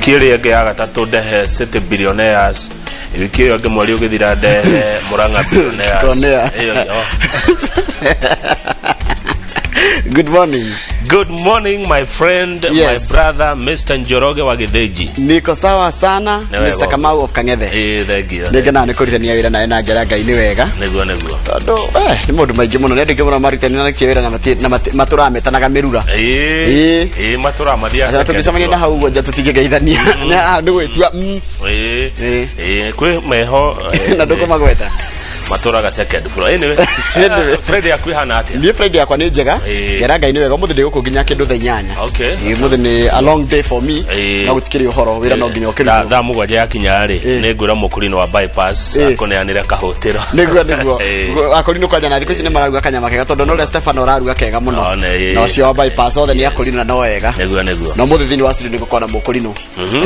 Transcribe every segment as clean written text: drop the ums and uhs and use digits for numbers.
Wiki ĩrĩa ĩngĩ ya gatatũ ndehe City Billionaires. Wiki ĩyo ĩngĩ mweri ũgĩthira ndehe Murang'a Billionaires. Billionaire. Ĩyo, oh. Good morning. Good morning, my friend, Yes. my brother, Mr. Njoroge wa Gĩthĩnji. Niko sawa sana. Nĩ wega. Mr. Kamau of Kang'ethe. Ĩĩ, thengiũ. Nĩ ngenaga nĩ kũrutithania wĩra nawe na ngera Ngai nĩ wega. Nĩguo. Tondũ nĩ maũndũ maingĩ mũno, nĩ andũ aingĩ mũno marutanĩtie wĩra na matũraga metanaga mĩrura. Ĩĩ. Ĩĩ, matũraga mathiaga Aca second tũngĩcemania na floor. hau ũguo nja tũtingĩgeithania. Nĩ haha nĩ gwĩtua. Ĩĩ. Ĩĩ. Ĩĩ, kwĩ meho Na ndũkũmagweta. Matũraga second floor. Anyway, Anyway. Friday yaku ĩhana atĩa? Niĩ Friday yakwa nĩ njega. Ĩĩ. Ngera Ngai nĩ wega, ũmũthĩ ndĩ gũkũ nginya kĩndũ thaa 8. Okay. Ĩĩ, ũmũthĩ nĩ a long day for me. Ĩĩ. No gũtikĩrĩ ũhoro, wĩra no nginya ũkĩrutwo. Thaa 7 yakinya rĩ, Ĩĩ. nĩ ngwĩra mũkũrinũ wa Bypass Ĩĩ. akũneanĩre kahũtĩro. Nĩguo. Ĩĩ. Akũrinũ kwanja na thikũ ici nĩ mararuga kanyama kega, tondũ no ũrĩa Stefano ũraruga kega mũno. No, Na ũcio wa Bypass othe nĩ akũrinũ na no wega. Nĩguo. Na ũmũthĩ thĩinĩ wa studio nĩ gũkorwo na mũkũrinũ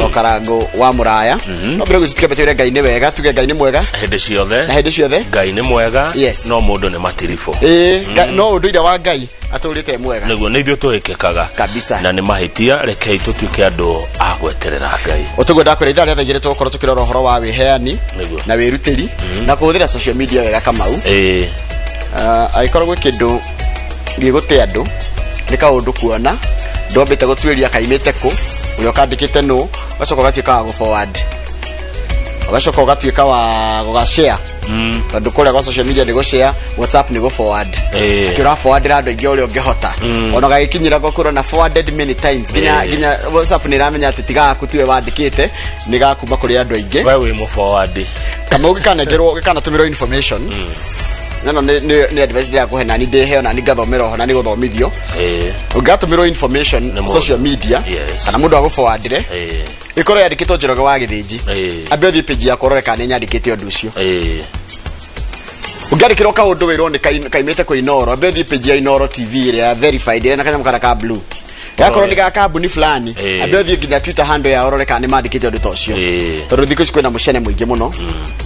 o Karango wa Mũraya. No mbere gũcitikia twĩre Ngai nĩ wega, tuge Ngai nĩ mwega Hĩndĩ ciothe. Na hĩndĩ ciothe. Ngai nĩ mwega. Yes. No mũndũ nĩ matiribũ. Ĩĩ, no ũndũire wa Ngai atũrĩte e mwega. Nĩguo, nĩ ithuĩ tũhĩkĩkaga. Kabisa. Na nĩ mahĩtia, rekei tũtuĩke andũ a gweterera Ngai. Ũtũguo ndakwĩra ithaa rĩa thaa 2 tũgũkorwo tũkĩrora ũhoro wa wĩheani Nĩguo. na wĩrutĩri na kũhũthĩra social media wega, Kamau. Ĩĩ. Angĩkorwo gwĩ kĩndũ gĩgũte andũ nĩ kaũndũ kuona ndwambĩte gũtuĩria kaimĩte kũ, ũrĩa ũkandĩkĩte nũ, ũgacoka ũgatuĩka wa gũ-forward, ũgacoka ũgatuĩka wa gũgashare, tondũ kũrĩa gwa social media nĩ gũshare, WhatsApp nĩ gũ-forward, Ĩĩ. atĩ ũraforwardĩra andũ aingĩ ũrĩa ũngĩhota, ona gagĩkinyĩra gũkũra na forwarded many times nginya Ĩĩ. nginya WhatsApp nĩ ĩramenya atĩ ti gaku tiwe wandĩkĩte, nĩ gakuma kũrĩ andũ aingĩ. We wĩ mũforward. Kamau, gĩkanengerwo, gĩkanatũmĩrwo information nano nĩ advice ndĩrakũhe, nani ndĩheo nani ngathomera oho na nĩ gũthomithio. Ĩĩ. Ũngĩgatũmĩrwo information Nĩ mũndũ. social media Yes. kana mũndũ agũforwardĩre, Ĩĩ. ĩkorwo yandĩkĩtwo Njoroge wa Gĩthĩnji, Ĩĩ. ambe ũthiĩ page yakwa ũrore kana nĩ nyandĩkĩte ũndũ ũcio. Ĩĩ. Ũngĩandĩkĩrwo kaũndũ wĩrwo nĩ kaimĩte kwĩ Inoro, ambe ũthiĩ page ya Inoro TV ĩrĩa verified, ĩrĩa na kanyamũ karĩa ka blue. Yakorwo nĩ ga kambuni fulani, Ĩĩ. ambe ũthiĩ nginya Twitter handle yao ũrore kana nĩ mandĩkĩte ũndũ ta ũcio, Ĩĩ. tondũ thikũ ici kwĩna mũcene mũingĩ mũno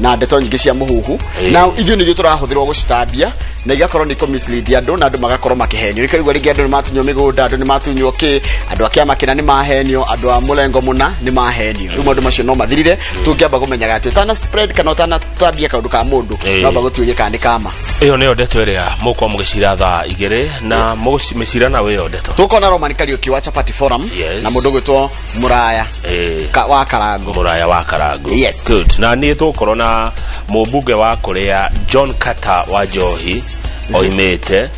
na ndeto nyingĩ cia mũhuhu, Ĩĩ. na ithuĩ nĩ ithuĩ tũrahũthĩrwo gũcitambia na igakorwo nĩ kũ-mislead andũ na andũ magakorwo makĩhenio. Nĩkĩo rĩu rĩngĩ andũ nĩ matunywo mĩgũnda, andũ nĩ matunywo kĩ, andũ a kĩama kĩna nĩ mahenio, andũ a mũrengo mũna nĩ mahenio. Rĩu maũndũ macio no mathirire tũngĩamba kũmenyaga atĩ ũtana spread kana ũtanatambia kaũndũ ka mũndũ, Ĩĩ. no amba gũtuĩrie kana nĩ kama. Ĩyo nĩyo ndeto ĩrĩa mũkorwo mũgĩcira thaa 2 na mũgũcimĩcira na wĩyo ndeto. Tũkona Roman Kariuki wa Chapati Forum Yes. na mũndũ ũgwĩtwo Mũraya Ĩĩ. wa Karango. Mũraya wa Karango. Yes. Good. Na niĩ tũgũkorwo na mũmbunge wa kũrĩa John Carter wa Njohi oimĩte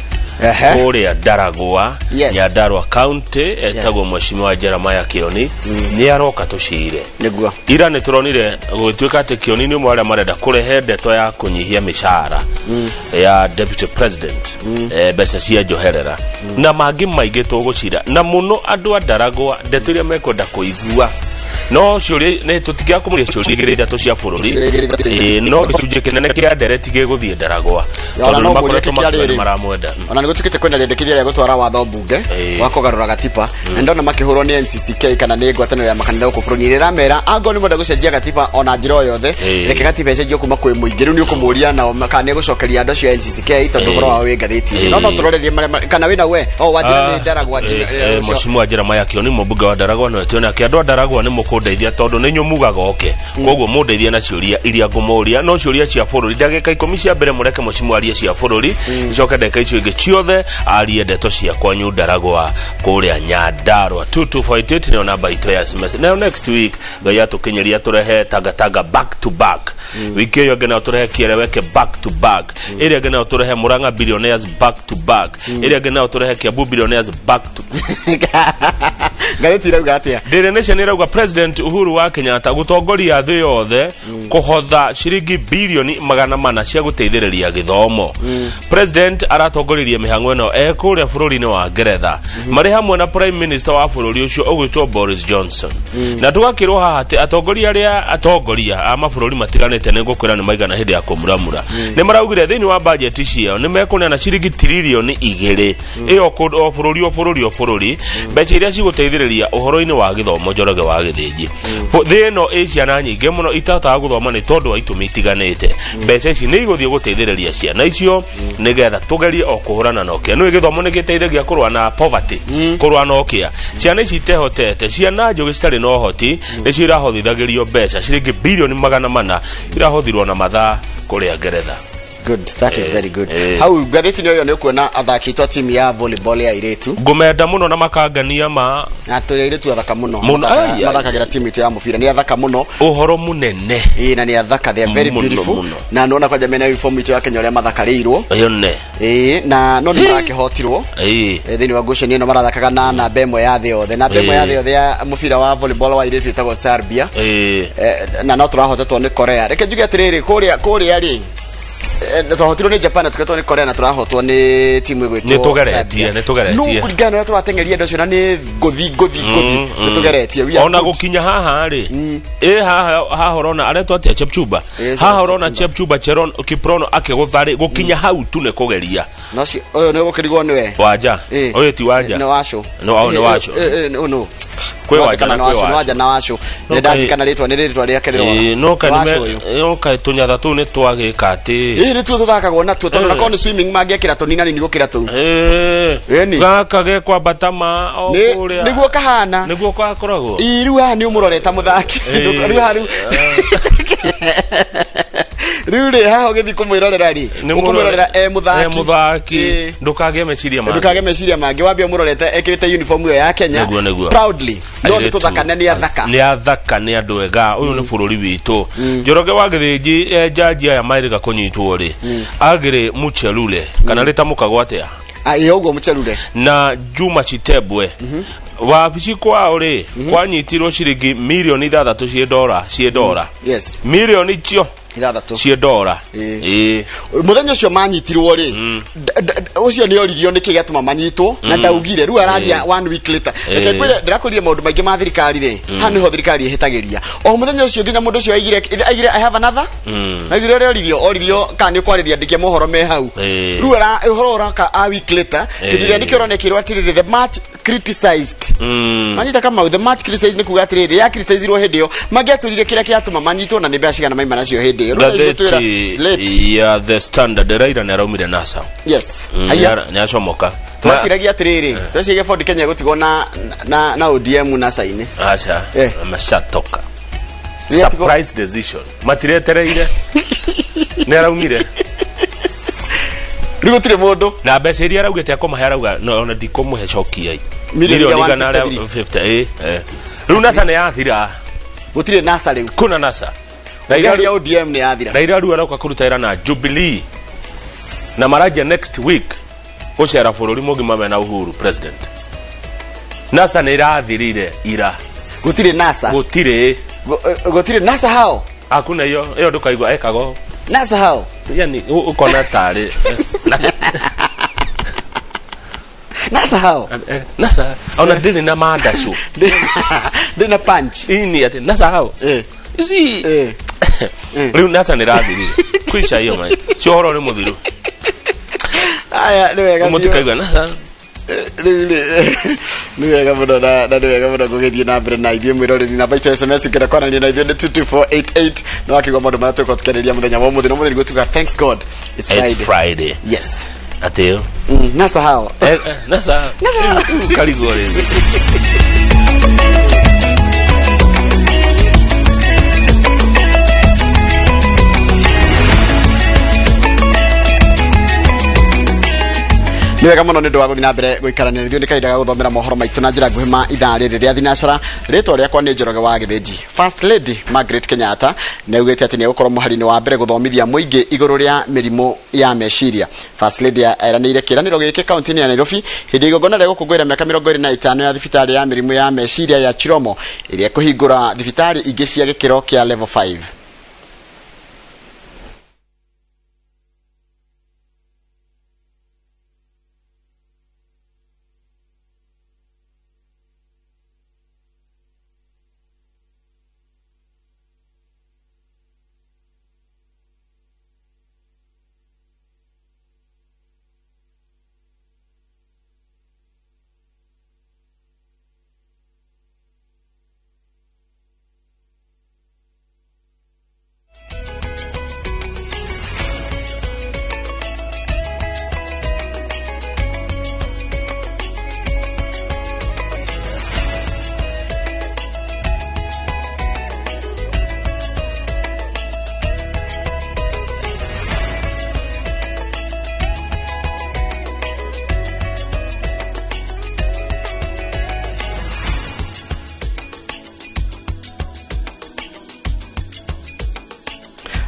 Ehe. kũrĩa Ndaragwa, Yes. Nyandarua County, etagwo Mheshimiwa Jeremiah Kioni, nĩ aroka tũcire. Nĩguo. Ira nĩ tũronire gũgĩtuĩka atĩ Kioni nĩ ũmwe arĩa marenda kũrehe ndeto ya kũnyihia mĩcara ya deputy president, mbeca cia njoherera na mangĩ maingĩ tũgũcira na mũno andũ a Ndaragwa, ndeto iria mekwenda kũigua. No ciũria nĩ tũtingĩaga kũmũria ciũria igĩrĩ ithatũ cia bũrũri. Ciũria igĩrĩ ithatũ. Ĩĩ, no gĩcunjĩ kĩnene kĩa ndereti gĩgũthiĩ Ndaragwa Ona tondũ no nĩ mũrie makoretwo kĩkĩa makiuga rĩrĩ. nĩ maramwenda. Ona nĩ gũtuĩkĩte kwĩna rĩendekithia rĩa gũtwara watho mbunge Ĩĩ. wa kũgarũra gatiba, na ndona makĩhũrwo nĩ NCCK kana nĩ ngwatanĩro ya makanitha gũkũ bũrũri-inĩ ĩrĩa ĩramera angorwo nĩ mwenda gũcenjia gatiba ona njĩra o yothe, Ĩĩ. reke gatiba ĩcenjio kuma kwĩ mũingĩ. Rĩu nĩ ũkũmũria nao kana nĩ egũcokeria andũ acio a NCCK, tondũ Ĩĩ. ũhoro wao wĩ ngathĩti-inĩ. No Ĩĩ. tũrorerie marĩa kana wĩna we o wanjĩra nĩ Ndaragwa. Mheshimiwa Jeremiah Kioni, mũmbunge wa Ndaragwa, nĩwe twĩnake. Andũ a Ndaragwa nĩ mũkũndeithia tondũ nĩ inyuĩ mugaga oke, koguo mũndeithie na ciũria iria ngũmũria, no ciũria cia bũrũri ndagĩka 10 cia mbere mũreke mheshimiwa arie cia bũrũri, icoke ndagĩka icio ingĩ ciothe arie ndeto cia kwanyu Ndaragwa kũrĩa Nyandarua. 2248 nĩyo namba itũ ya SMS. Nayo next week Ngai atũkinyĩria tũrehe Tangatanga back to back, wiki ĩyo ĩngĩ nayo tũrehe Kieleweke back to back, ĩrĩa ĩngĩ nayo tũrehe Murang'a Billionaires back to back, ĩrĩa ĩngĩ nayo tũrehe Kiambu Billionaires back to Ngathĩti irauga atĩa? Daily Nation ĩrauga President Uhuru wa Kenyatta gũtongoria thĩ yothe kũhotha ciringi bilioni 400 cia gũteithĩrĩria gĩthomo. President aratongoririe mĩhang'o ĩno e kũrĩa bũrũri-inĩ wa Ngeretha marĩ hamwe na Prime Minister wa bũrũri ũcio ũgwĩtwo Boris Johnson. Na tũgakĩrwo haha atĩ atongoria arĩa atongoria a mabũrũri matiganĩte, nĩ ngũkwĩra nĩ maigana hĩndĩ ya kũmuramura, nĩ maraugire thĩinĩ wa bajeti ciao nĩ mekũneana ciringi tiririoni 2 ĩyo o bũrũri o bũrũri o bũrũri, mbeca iria cigũteithĩrĩria ũhoro-inĩ wa gĩthomo. Njoroge wa Gĩthĩnji. Gĩthĩnji. Thĩ ĩno ĩ ciana nyingĩ mũno itahotaga gũthoma nĩ tondũ wa itũmi itiganĩte. Mbeca ici nĩ igũthiĩ gũteithĩrĩria ciana icio nĩgetha tũgerie o kũhũrana na ũkĩa. Nĩũĩ gĩthomo nĩ gĩteithagia kũrũa na poverty, kũrũa na ũkĩa. Ciana ici itehotete, ciana njũgĩ citarĩ na ũhoti nĩcio irahothithagĩrio mbeca ciringi birioni 400 irahothirwo na mathaa kũrĩa Ngeretha. Good, that is very good. Eh. Hau ngathĩti-inĩ ĩyo nĩ ũkuona athaki aitũ a timu ya volleyball ya airĩtu. Ngũmenda mũno na makangania ma Na tũrĩ airĩtu athaka mũno. Mũno, ai, ai. Mathakagĩra timu itũ ya mũbira. Nĩ athaka mũno. Ũhoro mũnene. Ĩĩ, na nĩ athaka, they are very Mũno, beautiful. mũno. Na nona kwanja mena uniform itũ ya Kenya ũrĩa mathakarĩirwo. Ĩyo ne. Ĩĩ, na no nĩ marakĩhotirwo. Ĩĩ. Thĩinĩ wa ngucanio ĩno marathakaga na namba ĩmwe ya thĩ yothe. Namba ĩmwe ya thĩ yothe ya mũbira wa volleyball wa airĩtu ĩtagwo Serbia. Ĩĩ. Na no tũrahotetwo nĩ Korea. Reke njuge atĩrĩrĩ, kũrĩa rĩ, twahotirwo nĩ Japan na tũkĩhotwo nĩ Korea na tũrahotwo nĩ timu ĩgwĩtwo Nĩtũgeretie, Serbia. nĩtũgeretie. No kũringana na ũrĩa tũrateng'eria andũ acio na nĩ ngũthi ngũthi ngũthi, nĩtũgeretie. We are Ona good. gũkinya haha rĩ, ĩ haha haha ũrona aretwo atĩa, Chepchumba? Haha ũrona Chepchumba. Chepchumba Kiprono akĩgũtha rĩ, gũkinya hau tu nĩ kũgeria. No ũyũ nĩ ũgũkĩrigwo nĩwe. Wanja. Ũyũ ti Wanja. Nĩ Wacũ. No, nĩ Wacũ. No. Kwĩ Wanja na Nĩ kwĩ Wacũ, nĩ Wacũ. Wanja na Wacũ. No Nĩ ndarikana rĩtwa, nĩ rĩtwa rĩake rĩrora. No Nĩ Wacũ ũyũ. no kaĩ tũnyatha tũu nĩ twagĩka atĩ. Ĩĩ, nĩtuo tũthakagwo natuo tondũ nakorwo nĩ swimming mangĩekĩra tũnina nini gũkĩra tũu. Ĩni. Gaka gekwambata ma o kũrĩa. Nĩguo kahana. Nĩguo gakoragwo. Ĩĩ, rĩu haha nĩ ũmũroreta mũthaki. Rĩu haha rĩu rĩ haha ũgĩthiĩ kũmwĩrorera rĩ, Nĩ ũkũmwĩrorera e mũthaki. E mũthaki. Ndũkagĩe meciria mangĩ. Ndũkage meciria mangĩ, wambia ũmũrorete ekĩrĩte uniform ĩyo ya Kenya. Nĩguo, nĩguo. Proudly. No nĩ Airĩtu. tũthakane, nĩ athaka. Nĩ athaka, nĩ andũ ega. Ũyũ nĩ bũrũri witũ. Njoroge wa Gĩthĩnji, njaji aya marĩga kũnyitwo rĩ, Aggrey Muchelule kana rĩtamũkagwo atĩa? Ah, ĩĩ, ũguo Muchelule. Na Juma Chitembwe, wabici kwao rĩ kwanyitirwo ciringi mirioni 6 ciĩ ndora, ciĩ ndora. Yes. Mirioni icio 6. Ciĩ ndora. Ĩĩ. Ĩĩ. Mũthenya ũcio manyitirwo rĩ, ũcio nĩ oririo nĩkĩ gĩatũma manyitwo na ndaugire. Rĩu araria one week later. Reke ngwĩre, ndĩrakwĩrire maũndũ maingĩ ma thirikari rĩ, haha nĩho thirikari ĩhĩtagĩria. O mũthenya ũcio nginya mũndũ ũcio aigire I have another, aigire ũrĩa oririo kana nĩ ũkwarĩria andĩke mohoro me hau. Rĩu ũhoro ũroka a week later. Hĩndĩ ĩrĩa nĩkĩo ũrona ĩkĩrwo atĩrĩrĩ, the much criticized manyita Kamau, the much criticized nĩ kuga atĩrĩrĩ ya criticizirwo hĩndĩ ĩyo mangĩatwĩrire kĩrĩa kĩatũma manyitwo na nĩ mbeca cigana maima nacio hĩndĩ ĩyo. Rĩu thaa ici gũtwĩra, it's late. Ngathĩti ya The Standard, Raila nĩ araumire NASA. Yes. Haya. Nĩ acomoka. Twaciragia atĩrĩrĩ, tweciragia Ford Kenya ĩgũtigwo na ODM na saini. Aca. Ameshatoka. Nĩ atigwo- Surprise decision, matiretereire, nĩ araumire. Rĩu gũtirĩ mũndũ. Na mbeca iria araugĩte akũmahe, arauga no, ona ndikũmũhe, cokiai. Milioni Milioni 153. 150, ĩ. Rĩu NASA nĩ yathira. Gũtirĩ NASA rĩu. Kuna NASA. Raila Ũngĩaria ODM nĩ yathira. Raila rĩu aroka kũruta wĩra na Jubilee na maranjia next week gũcera bũrũri mũgima mena Uhuru president. NASA nĩ ĩrathirire ira. Gũtirĩ NASA. Gũtirĩ. Gũtirĩ NASA hao. Hakuna hiyo hiyo, ndũkaigua ekago. NASA hao. Yani ũkona tarĩ NASA hao. NASA ona ndĩrĩ na mandacũ. Ndĩ na punch. Ini atĩ NASA hao. You see, rĩu NASA nĩ ĩrathirire kwisha hiyo mai cio, ũhoro nĩ mũthiru. Aya, nĩ wega biũ. Mũtikaigua NASA. Rĩu rĩ nĩ wega mũno na nĩ wega mũno gũgĩthiĩ na mbere na ithuĩ mwĩroreri. Namba itũ ya SMS ngĩenda kwaranĩria na ithuĩ nĩ 22488. Nĩ wakĩigua maũndũ marĩa tũgũkorwo tũkĩarĩrĩria mũthenya wa ũmũthĩ, na ũmũthĩ nĩguo tuga thanks God it's It's Friday. Friday. Yes. Atĩyo. NASA hao. NASA karigwo rĩu. Nĩ wega mũno nĩ ũndũ wa gũthiĩ na mbere gũikarania ithuĩ. Nĩ kahinda ga gũthomera mohoro maitũ na njĩra nguhĩ ma ithaa rĩrĩ rĩa thinacara. Rĩtwa rĩakwa nĩ Njoroge wa Gĩthĩnji. First Lady Margaret Kenyatta nĩ augĩte atĩ nĩ egũkorwo mũhari-inĩ wa mbere gũthomithia mũingĩ igũrũ rĩa mĩrimũ ya meciria. First Lady eranĩire kĩĩranĩro gĩkĩ kaunti-inĩ ya Nairobi hĩndĩ ya igongona rĩa gũkũngũĩra mĩaka 25 ya thibitarĩ ya mĩrimũ ya meciria ya Chiromo, ĩrĩa ĩkũhingũra thibitarĩ ingĩ cia gĩkĩro kĩa level 5.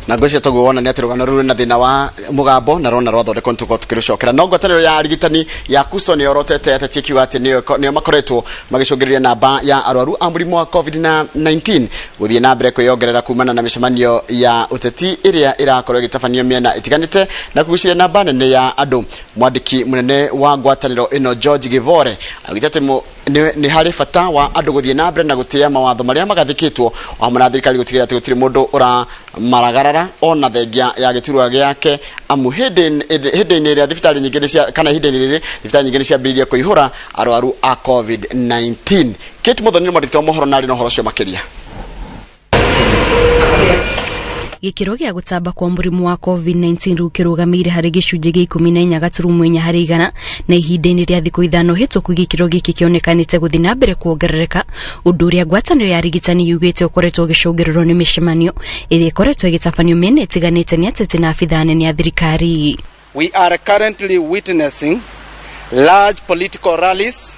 Na ngwĩciria toguo wona nĩ atĩ rũgano rũrũ na thĩna wa mũgambo na rona rwathondekwo nĩ tũkorwo tũkĩrũcokera. No ngwatanĩro ya arigitani ya KUSO nĩ yorotete ateti ĩkiuga atĩ nĩo makoretwo magĩcũngĩrĩria namba ya arwaru a mũrimũ wa COVID-19 gũthiĩ na mbere kwĩyongerera kumana na mĩcemanio ya ũteti ĩrĩa ĩrakorwo ĩgĩtabanio mĩena ĩtiganĩte na kũgucĩrĩria namba nene ya andũ. Mwandĩki mũnene wa ngwatanĩro ĩno George Givore augĩte atĩ nĩ harĩ bata wa andũ gũthiĩ na mbere na gũtĩĩa mawatho marĩa magathĩkĩtwo o hamwe na thirikari gũtigĩrĩra atĩ gũtirĩ mũndũ ũramaragarara ona thengia ya gĩturwa gĩake, amu hĩndĩ-inĩ ĩrĩa thibitarĩ nyingĩ nĩ cia kana ihinda-inĩ rĩrĩ thibitarĩ nyingĩ nĩ ciambĩrĩirie kũihũra arwaru a COVID-19. Kate Muthoni nĩ mwandĩki wa mohoro na arĩ na ũhoro ũcio makĩria. Gĩkĩro gĩa gũtamba kwa mũrimũ wa COVID-19 rĩu kĩrũgamĩire harĩ gĩcunjĩ gĩa 14.4 harĩ igana, na ihinda-inĩ rĩa thikũ 5 hĩtũku gĩkĩro gĩkĩ kĩonekanĩte gũthiĩ na mbere kuongerereka, ũndũ ũrĩa ngwatanĩro ya arigitani yugĩte ũkoretwo ũgĩcũngĩrĩrwo nĩ mĩcemanio ĩrĩa ĩkoretwo ĩgĩtabanio mĩena ĩtiganĩte nĩ ateti na abithaa anene a thirikari. We are currently witnessing large political rallies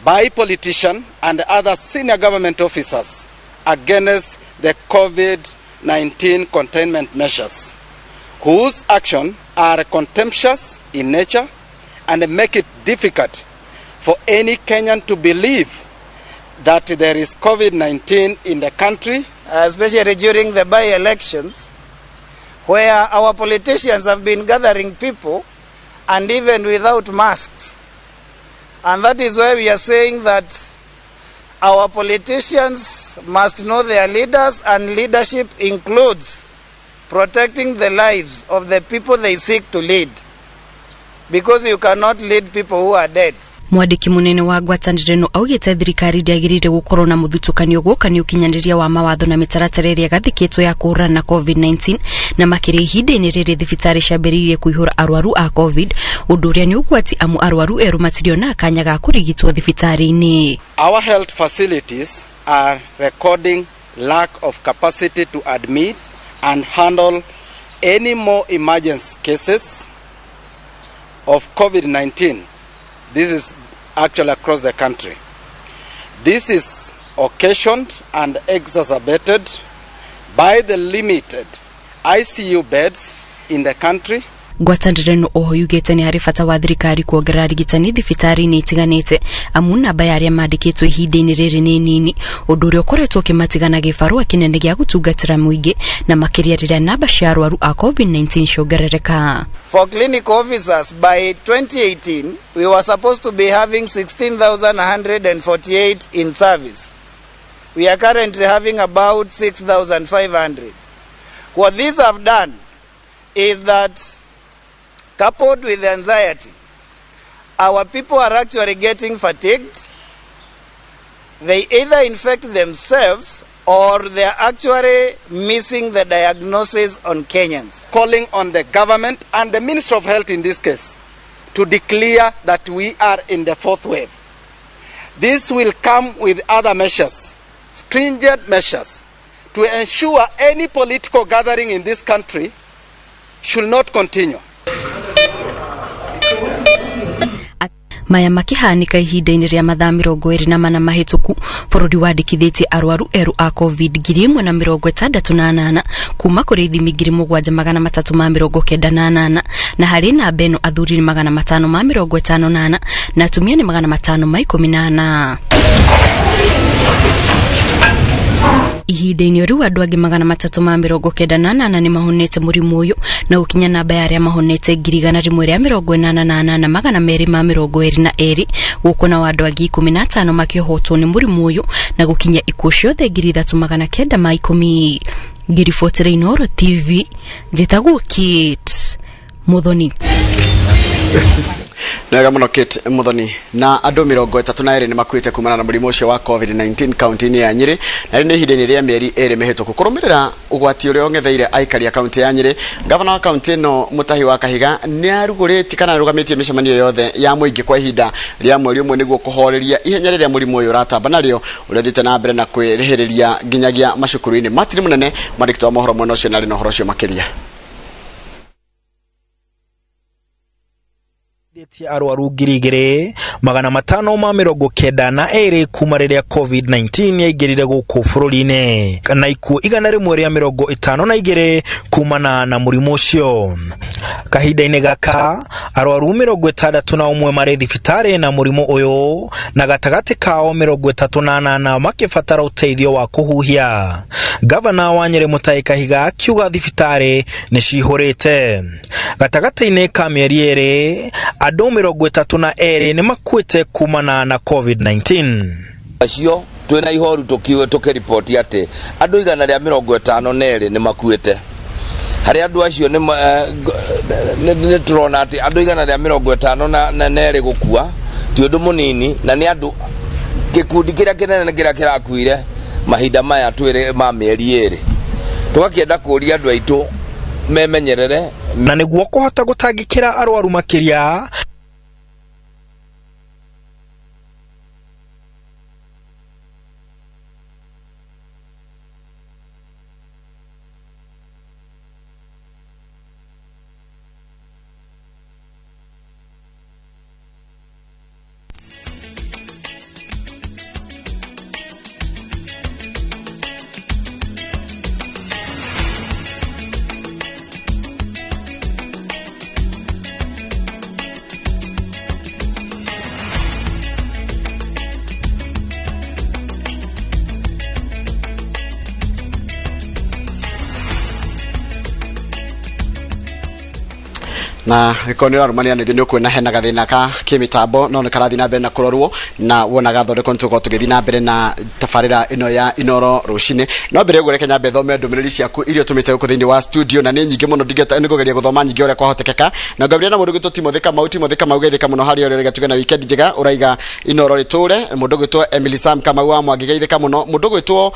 by politicians and other senior government officers against the COVID-19 containment measures, whose actions are contemptuous in nature and make it difficult for any Kenyan to believe that there is COVID-19 in the country. Especially during the by-elections, where our politicians have been gathering people and even without masks. And that is why we are saying that our politicians must know their leaders, and leadership includes protecting the lives of the people they seek to lead, because you cannot lead people who are dead. Mwandĩki mũnene wa ngwatanĩro ĩno augĩte thirikari ndĩagĩrĩire gũkorwo na mũthutũkanio guoka nĩ ũkinyanĩria wa mawatho na mĩtaratara ĩrĩa ĩgathĩkĩtwo ya kũhũrana na COVID-19, na makĩria ihinda-inĩ rĩrĩ thibitarĩ ciambĩrĩirie kũihũra arwaru a COVID, ũndũ ũrĩa nĩ ũgwati amu arwaru erũ matirionaga kanya ga kũrigitwo thibitarĩ-inĩ. Our health facilities are recording lack of capacity to admit and handle any more emergency cases of COVID-19. This is actually across the country. This is occasioned and exacerbated by the limited ICU beds in the country. Ngwatanĩro ĩno oho yugĩte nĩ harĩ bata wa thirikari kuongerera arigitani thibitarĩ-inĩ itiganĩte, amu namba ya arĩa mandĩkĩtwo ihinda-inĩ rĩrĩ nĩ nini, ũndũ ũrĩa ũkoretwo ũkĩmatiga na gĩbarũa kĩnene gĩa gũtungatĩra mũingĩ, na makĩria rĩrĩa namba cia arwaru a COVID-19 ciongerereka. For clinical officers, by 2018, we were supposed to be having 16,148 in service. We are currently having about 6,500. What these have done is that, coupled with anxiety, our people are actually getting fatigued. They either infect themselves or they are actually missing the diagnosis on Kenyans. Calling on the government and the Minister of Health in this case to declare that we are in the fourth wave. This will come with other measures, stringent measures, to ensure any political gathering in this country should not continue. Maya makĩhanĩka ihinda-inĩ rĩa mathaa 24 mahĩtũku, bũrũri wandĩkithĩtie arwaru erũ a COVID 1,068 kuma kũrĩ ithimi 7,398, na harĩ namba ĩno athuri nĩ 554 na atumia nĩ 514. Ihinda-inĩ rĩu andũ angĩ 398 nĩ mahonete mũrimũ ũyũ, na gũkinya namba ya arĩa mahonete 188,222, gũkũ nao andũ angĩ 15 makĩhotwo nĩ mũrimũ ũyũ, na gũkinya ikuũ ciothe 3,910. Ngĩribotera Inooro TV, njĩtagwo Kate Muthoni. Nĩwega mũno Kate Muthoni. Na andũ 32 nĩ makuĩte kumana na mũrimũ ũcio wa COVID-19 kaunti-inĩ ya Nyĩrĩ, na rĩu nĩ ihinda-inĩ rĩa mĩeri 2 mĩhĩtũku. Kũrũmĩrĩra ũgwati ũrĩa ũng'etheire aikari a kaunti ya Nyĩrĩ, gavana wa kaunti ĩno Mutahi wa Kahiga nĩ arugũrĩtie kana arũgamĩtie mĩcemanio yothe ya mũingĩ kwa ihinda rĩa mweri ũmwe nĩguo kũhoreria ihenya rĩrĩa mũrimũ ũyũ ũratamba narĩo, ũrĩa ũthiĩte na mbere na kwĩrĩhĩrĩria nginyagia macukuru-inĩ. Martin Mũnene, mwandĩki wa mohoro mwena ũcio, na arĩ na ũhoro ũcio makĩria. Ĩteithĩtie arwaru 2592 kuma rĩrĩa COVID-19 yaingĩrire gũkũ bũrũri-inĩ na ikuũ 152 kumana na mũrimũ ũcio. Kahinda-inĩ gaka arwaru 61 marĩ thibitarĩ na mũrimũ ũyũ na gatagatĩ kao 38 makĩbatara ũteithio wa kũhuhia. Gavana wa Nyĩrĩ Mutahi Kahiga akiuga thibitarĩ nĩ cihũrĩte. Gatagatĩ-inĩ ka mĩeri ĩrĩ, andũ 32 nĩ makuĩte kumana na COVID-19. Acio twĩna ihoru tũkĩriboti atĩ andũ 152 nĩ makuĩte. Harĩ andũ acio nĩ tũrona atĩ andũ 152 gũkua ti ũndũ mũnini, na nĩ andũ gĩkundi kĩrĩa kĩnene nĩ kĩrĩa kĩrakuire mahinda maya twĩrĩ ma mĩeri ĩrĩ. Tũgakĩenda kũria andũ aitũ memenyerere. Na nĩguo kũhota gũtangĩkĩra arwaru makĩria, Na gĩkorwo nĩ ũrarũmania na ithuĩ nĩ ũkuona hena gathĩna ka kĩmĩtambo, no nĩ karathiĩ na mbere na kũrorwo na wona gathondekwo nĩ tũgũkorwo tũgĩthiĩ na mbere na tabarĩra ĩno ya Inoro rũcinĩ. No mbere ya ũguo reke nyambe thome ndũmĩrĩri ciaku iria ũtũmĩte gũkũ thĩinĩ wa studio, na nĩ nyingĩ mũno, ndingĩhota nĩ kũgeria gũthoma nyingĩ ũrĩa kwahotekeka. Na ngambĩrĩria na mũndũ ũgwĩtwo Timothy Kamau. Timothy Kamau, geithĩka mũno harĩa ũrĩ, ũraiga tuge na weekend njega, ũraiga Inoro rĩtũre. Mũndũ ũgwĩtwo Emily Sam Kamau wa Mwangi, geithĩka mũno. Mũndũ ũgwĩtwo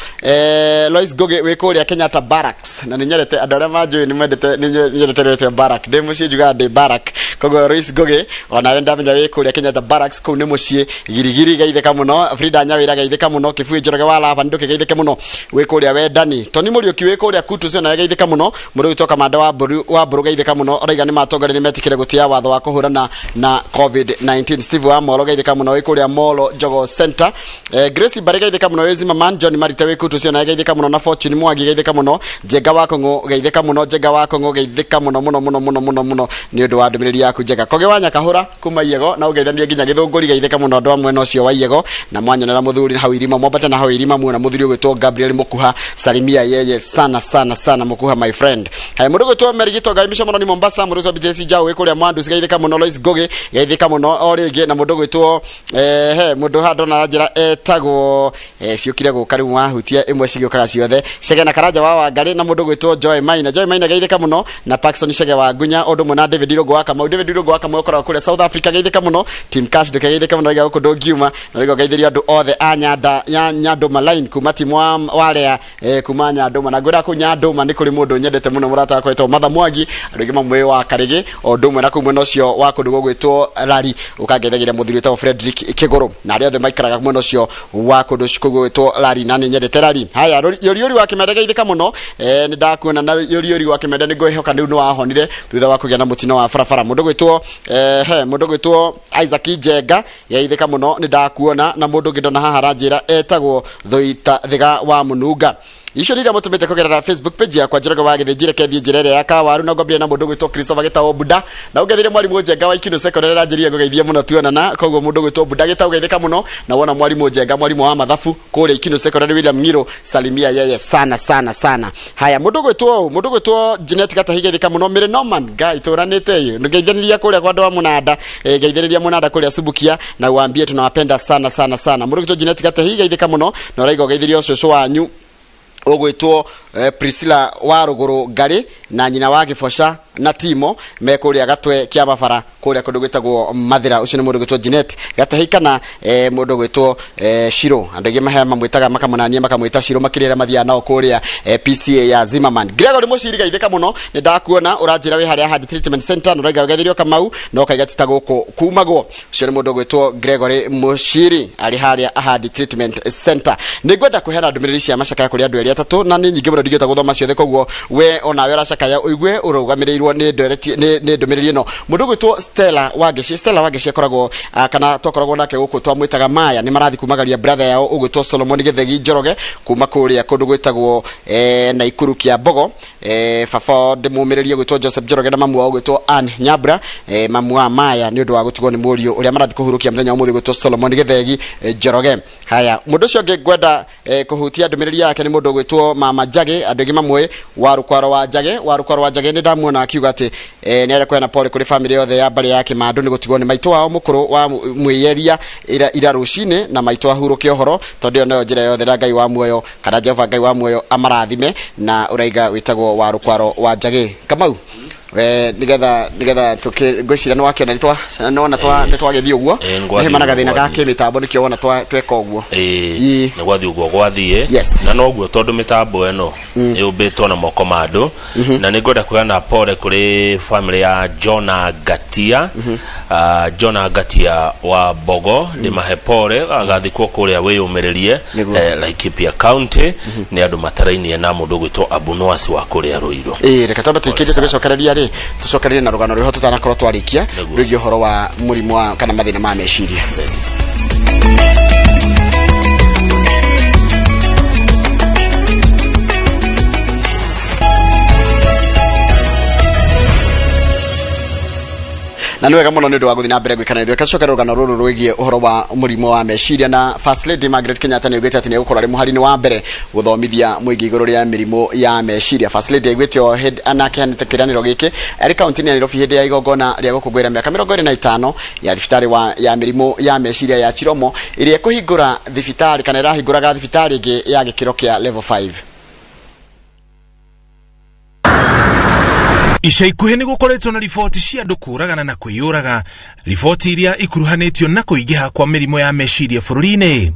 Lois Ngugi wĩ kũrĩa Kenyatta Barracks, na nĩ nyendete andũ arĩa manjũĩ nĩ mendete nĩ nyendete rĩtwa Barrack, ndĩ mũciĩ njugaga ndĩ Barrack. Koguo Lois Ngugi onawe ndamenya wĩ kũrĩa Kenyatta Barracks, kũu nĩ mũciĩ. Girigiri, geithĩka mũno. Frida Nyawĩra, geithĩka mũno. Kĩbui Njoroge wa Lava ndũkĩgeithĩke mũno wĩ kũrĩa Wendani. Toni Mũriũki wĩ kũrĩa Kutu cio nawe geithĩka mũno. Mũndũ ũgwĩtwo Kamanda wa Mbũru wa Mbũrũ, geithĩka mũno, ũraiga nĩ matongoria nĩ metĩkĩre gũtĩa watho wa kũhũrana na COVID-19. Steve wa Molo, geithĩka mũno wĩ kũrĩa Molo Jogo Center. Grace Mbare, geithĩka mũno wĩ Zimmerman. John Marita wĩ Kutu cio nawe geithĩka mũno, na Fortune Mwangi, geithĩka mũno. Njenga wa Kong'o, geithĩka mũno. Njenga wa Kong'o, geithĩka mũno mũno mũno mũno mũno mũno nĩ ũndũ wa ndũmĩrĩri yaku njega. Koge wa Nyakahũra kuma Iego, na ũgeithanie nginya Gĩthũngũri, geithĩka mũno andũ a mwena ũcio wa Iego. Na mwanyonera mũthuri hau irima, mwambate na hau irima muona mũthuri ũgwĩtwo Gabriel Mũkuha, salimia yeye sana sana sana, Mũkuha my friend. Haya, mũndũ ũgwĩtwo Mary Gitonga mĩcomano ni Mombasa. Mũndũ ũgwĩtwo BJC Njau wĩ kũrĩa Mwandu, geithĩka mũno. Lois Ngugi, geithĩka mũno o rĩngĩ. Na mũndũ ũgwĩtwo he mũndũ haha ndona aranjĩra etagwo ciũkire gũka rĩu wahutia ĩmwe cigĩũkaga ciothe. Chege na Karanja wa Wangarĩ, na mũndũ ũgwĩtwo Joy Maina. Joy Maina, geithĩka mũno, na Paxson Chege wa Ngunya, ũndũ ũmwe na David Irũngũ wa Kamau. David Irũngũ wa Kamau ũkoragwo kũrĩa South Africa, geithĩka mũno. Team Cash ndũke, geithĩka mũno, raiga gũkũ ndũngiuma na raiga ũgeithĩrio andũ othe a Nyanda ya Nyandũma line kuma timu wa warea kuma Nyandũma. Na ngwĩra kũu Nyandũma nĩ kũrĩ mũndũ nyendete mũno, mũrata wakwa wĩtagwo Matha Mwangi, andũ aingĩ mamũĩ wa Karĩgĩ, o ũndũ ũmwe na kũu mwena ũcio wa kũndũ gũgwĩtwo Rari, ũkangeithagĩria mũthuri wĩtagwo Frederick Kĩgũrũ na arĩa othe maikaraga mwena ũcio wa kũndũ gũgwĩtwo Rari, na nĩ nyendete Rari. Haya, Yoriori wa Kĩmende, geithĩka mũno. Nĩ ndakuona na Yoriori wa Kĩmende, nĩ ngwĩhoka rĩu nĩ wahonire thutha wa kũgĩa na mũtino wa barabara. Mũndũ gwĩtwo he mũndũ gwĩtwo Isaac Njenga, geithĩka mũno, nĩ ndakuona. Na mũndũ ũngĩ ndona haha aranjĩra etagwo Thuita Thiga wa Mũnunga. Icio nĩ iria mũtũmĩte kũgerera Facebook page yakwa Njoroge wa Gĩthĩnji. Reke thiĩ njĩra ĩrĩa ya Kawaru na ngwambĩrĩria na mũndũ ũgwĩtwo Christopher Gĩtaũ Buda, na ũngethire mwarimũ Njenga wa Ikinũ Secondary, aranjĩrire ngũgeithie mũno tuonana. Koguo mũndũ ũgwĩtwo Buda Gĩtaũ, geithĩka mũno. Na wona mwarimũ Njenga, mwarimũ wa mathabu kũrĩa Ikinũ Secondary, William Ng'iro, salimia yeye sana sana sana. Haya, mũndũ ũgwĩtwo mũndũ ũgwĩtwo Janet Gatahi, geithĩka mũno. Mary Norman Ngai tũranĩte ĩ, ngeithĩrĩria kũrĩa kwa andũ a Mũnanda, ngeithĩrĩria Mũnanda kũrĩa Subukia, na uambie tunawapenda sana sana sana. Mũndũ ũgwĩtwo Janet Gatahi, geithĩka mũno, na ũraiga ũgeithĩrio cũcũ wanyu ũgwĩtwo Priscilla wa Rũgũrũ Ngarĩ na nyina wa Gĩboca na Timo me kũrĩa Gatwe kĩa Mabara kũrĩa kũndũ gwĩtagwo Mathĩra. Ũcio nĩ mũndũ ũgwĩtwo Janet Gatahi kana mũndũ ũgwĩtwo Shiro. Andũ aingĩ mahe mamwĩtaga makamonania makamwĩta Shiro makĩria arĩa mathiaga nao kũrĩa PCA ya Zimmerman. Gregory Mũciri, geithĩka mũno, nĩ ndakuona ũranjĩra wĩ harĩa Ahadi Treatment Center, na ũraiga ũgeithĩrio Kamau na ũkaiga ti ta gũkũ kumagwo. Ũcio nĩ mũndũ ũgwĩtwo Gregory Mũciri arĩ harĩa Ahadi Treatment Center. Nĩ ngwenda kũheana ndũmĩrĩri cia macakaya kũrĩ andũ erĩ atatũ, na nĩ nyingĩ mũno ndingĩhota gũthoma ciothe, koguo we onawe ũracakaya ũigue ũrũgamĩrĩirwo. Ndĩrakinyĩirwo nĩ ndereti nĩ ndũmĩrĩri ĩno. Mũndũ ũgwĩtwo Stella Wangeci, Stella Wangeci akoragwo kana twakoragwo nake gũkũ twamwĩtaga Maya, nĩ marathi kumagaria brother yao ũgwĩtwo Solomon Gĩthegi Njoroge kuma kũrĩa kũndũ gwĩtagwo Naikuru Kĩambogo. Baba wao ndĩmũmĩrĩrie gwĩtwo Joseph Njoroge na mamu wao gwĩtwo Ann Nyambura, mamu wa Maya, nĩ ũndũ wa gũtigwo nĩ mũriũ ũrĩa marathi kũhurũkia mũthenya wa ũmũthĩ gwĩtwo Solomon Gĩthegi Njoroge. Haya, mũndũ ũcio ũngĩ ngwenda kũhutia ndũmĩrĩri yake nĩ mũndũ ũgwĩtwo Mama Njagĩ, andũ aingĩ mamũĩ wa Rũkwaro wa Njagĩ. Wa Rũkwaro wa Njagĩ nĩ ndamuona akiuga atĩ nĩ arenda kũheana pole kũrĩ famĩlĩ yothe ya mbarĩ ya Kĩmandũ nĩ gũtigwo nĩ maitũ wao mũkũrũ wa mwĩyeria ira rũcinĩ, na maitũ ahurũke ũhoro tondũ ĩyo noyo njĩra yothe, na Ngai wa muoyo kana Jehova Ngai wa muoyo amarathime. Na ũraiga wĩtagwo wa Rũkwaro wa Njagĩ. Kamau, nigetha tuki ngwiciria nĩ wakĩona nĩwona nĩ twagĩthiĩ ũguo. Nĩ gwathiĩ. Nĩ hema na gathĩna ga Gwathiĩ. kĩmĩtambo, nĩkĩo wona tweka ũguo. Ĩĩ, nĩ gwathiĩ ũguo gwathiĩ. Na noguo tondũ mĩtambo ĩno yũmbĩtwo na moko ma andũ. Na nĩ ngwenda kũheana pole kũrĩ family ya Jona Ngatia, Jona Ngatia wa Mbogo, ndĩmahe pole, agathikwo kũrĩa wĩyũmĩrĩrie. Nĩguo. Laikipia County, nĩ andũ matarainie na mũndũ ũgwĩtwo Abunoasi wa kũrĩa Rũirũ. Ĩĩ, reke twambe tũikĩrie, tũgĩcokereria rĩ, tũcokererie na rũgano rwĩho tũtanakorwo twarĩkia. Rwĩgiĩ ũhoro wa mũrimũ wa kana mathĩna ma meciria. Na nĩ wega mũno nĩ ũndũ wa gũthiĩ na mbere gwĩka na ithuĩ. Reke rũgano rũrũ rwĩgiĩ ũhoro wa mũrimũ wa meciria. Na First Lady Margaret Kenyatta nĩ augĩte atĩ nĩ egũkorwo arĩ mũhari-inĩ wa mbere gũthomithia mũingĩ igũrũ rĩa mĩrimũ ya meciria. First Lady augĩte o hĩndĩ na akĩheanĩte kĩĩranĩro gĩkĩ arĩ kaunti-inĩ ya Nairobi hĩndĩ ya igongona rĩa gũkũngũĩra mĩaka 25 ya thibitarĩ wa ya mĩrimũ ya meciria ya Chiromo, ĩrĩa ĩkũhingũra thibitarĩ kana ĩrahingũraga thibitarĩ ĩngĩ ya gĩkĩro kĩa level 5. Ica ikuhĩ nĩ gũkoretwo na riboti cia andũ kũũragana na kwĩyũraga, riboti iria ikuruhanĩtio na kũingĩha kwa mĩrimũ ya meciria bũrũri-inĩ.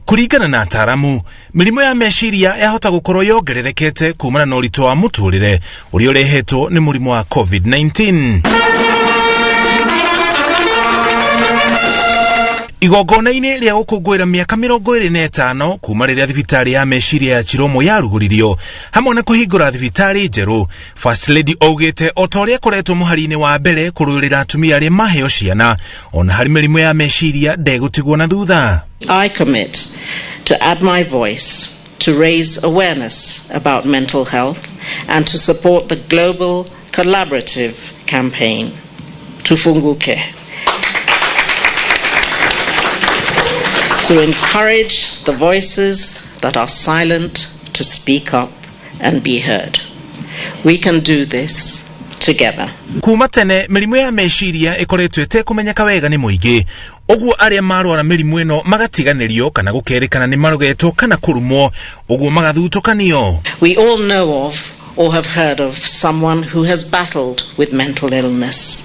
Kũringana na ataaramu, mĩrimũ ya meciria yahota gũkorwo yongererekete kumana na ũritũ wa mũtũrĩre ũrĩa ũrehetwo nĩ mũrimũ wa COVID-19. Igongona-inĩ rĩa gũkũngũĩra mĩaka 25 kuma rĩrĩa thibitarĩ ya meciria ya Chiromo yarugũririo hamwe na kũhingũra thibitarĩ njerũ, First Lady augĩte o ta ũrĩa akoretwo mũhari-inĩ wa mbere kũrũĩrĩra atumia arĩa maheo ciana, ona harĩ mĩrimũ ya meciria ndegũtigwo na thutha. I commit to add my voice to raise awareness about mental health and to support the global collaborative campaign Tufunguke, to encourage the voices that are silent to speak up and be heard. We can do this together. Kuma tene mĩrimũ ya meciria ĩkoretwo ĩtekũmenyeka wega nĩ mũingĩ, ũguo arĩa marwara mĩrimũ ĩno magatiganĩrio kana gũkerĩkana nĩ marogetwo kana kũrumwo, ũguo magathutũkanio. We all know of or have heard of someone who has battled with mental illness.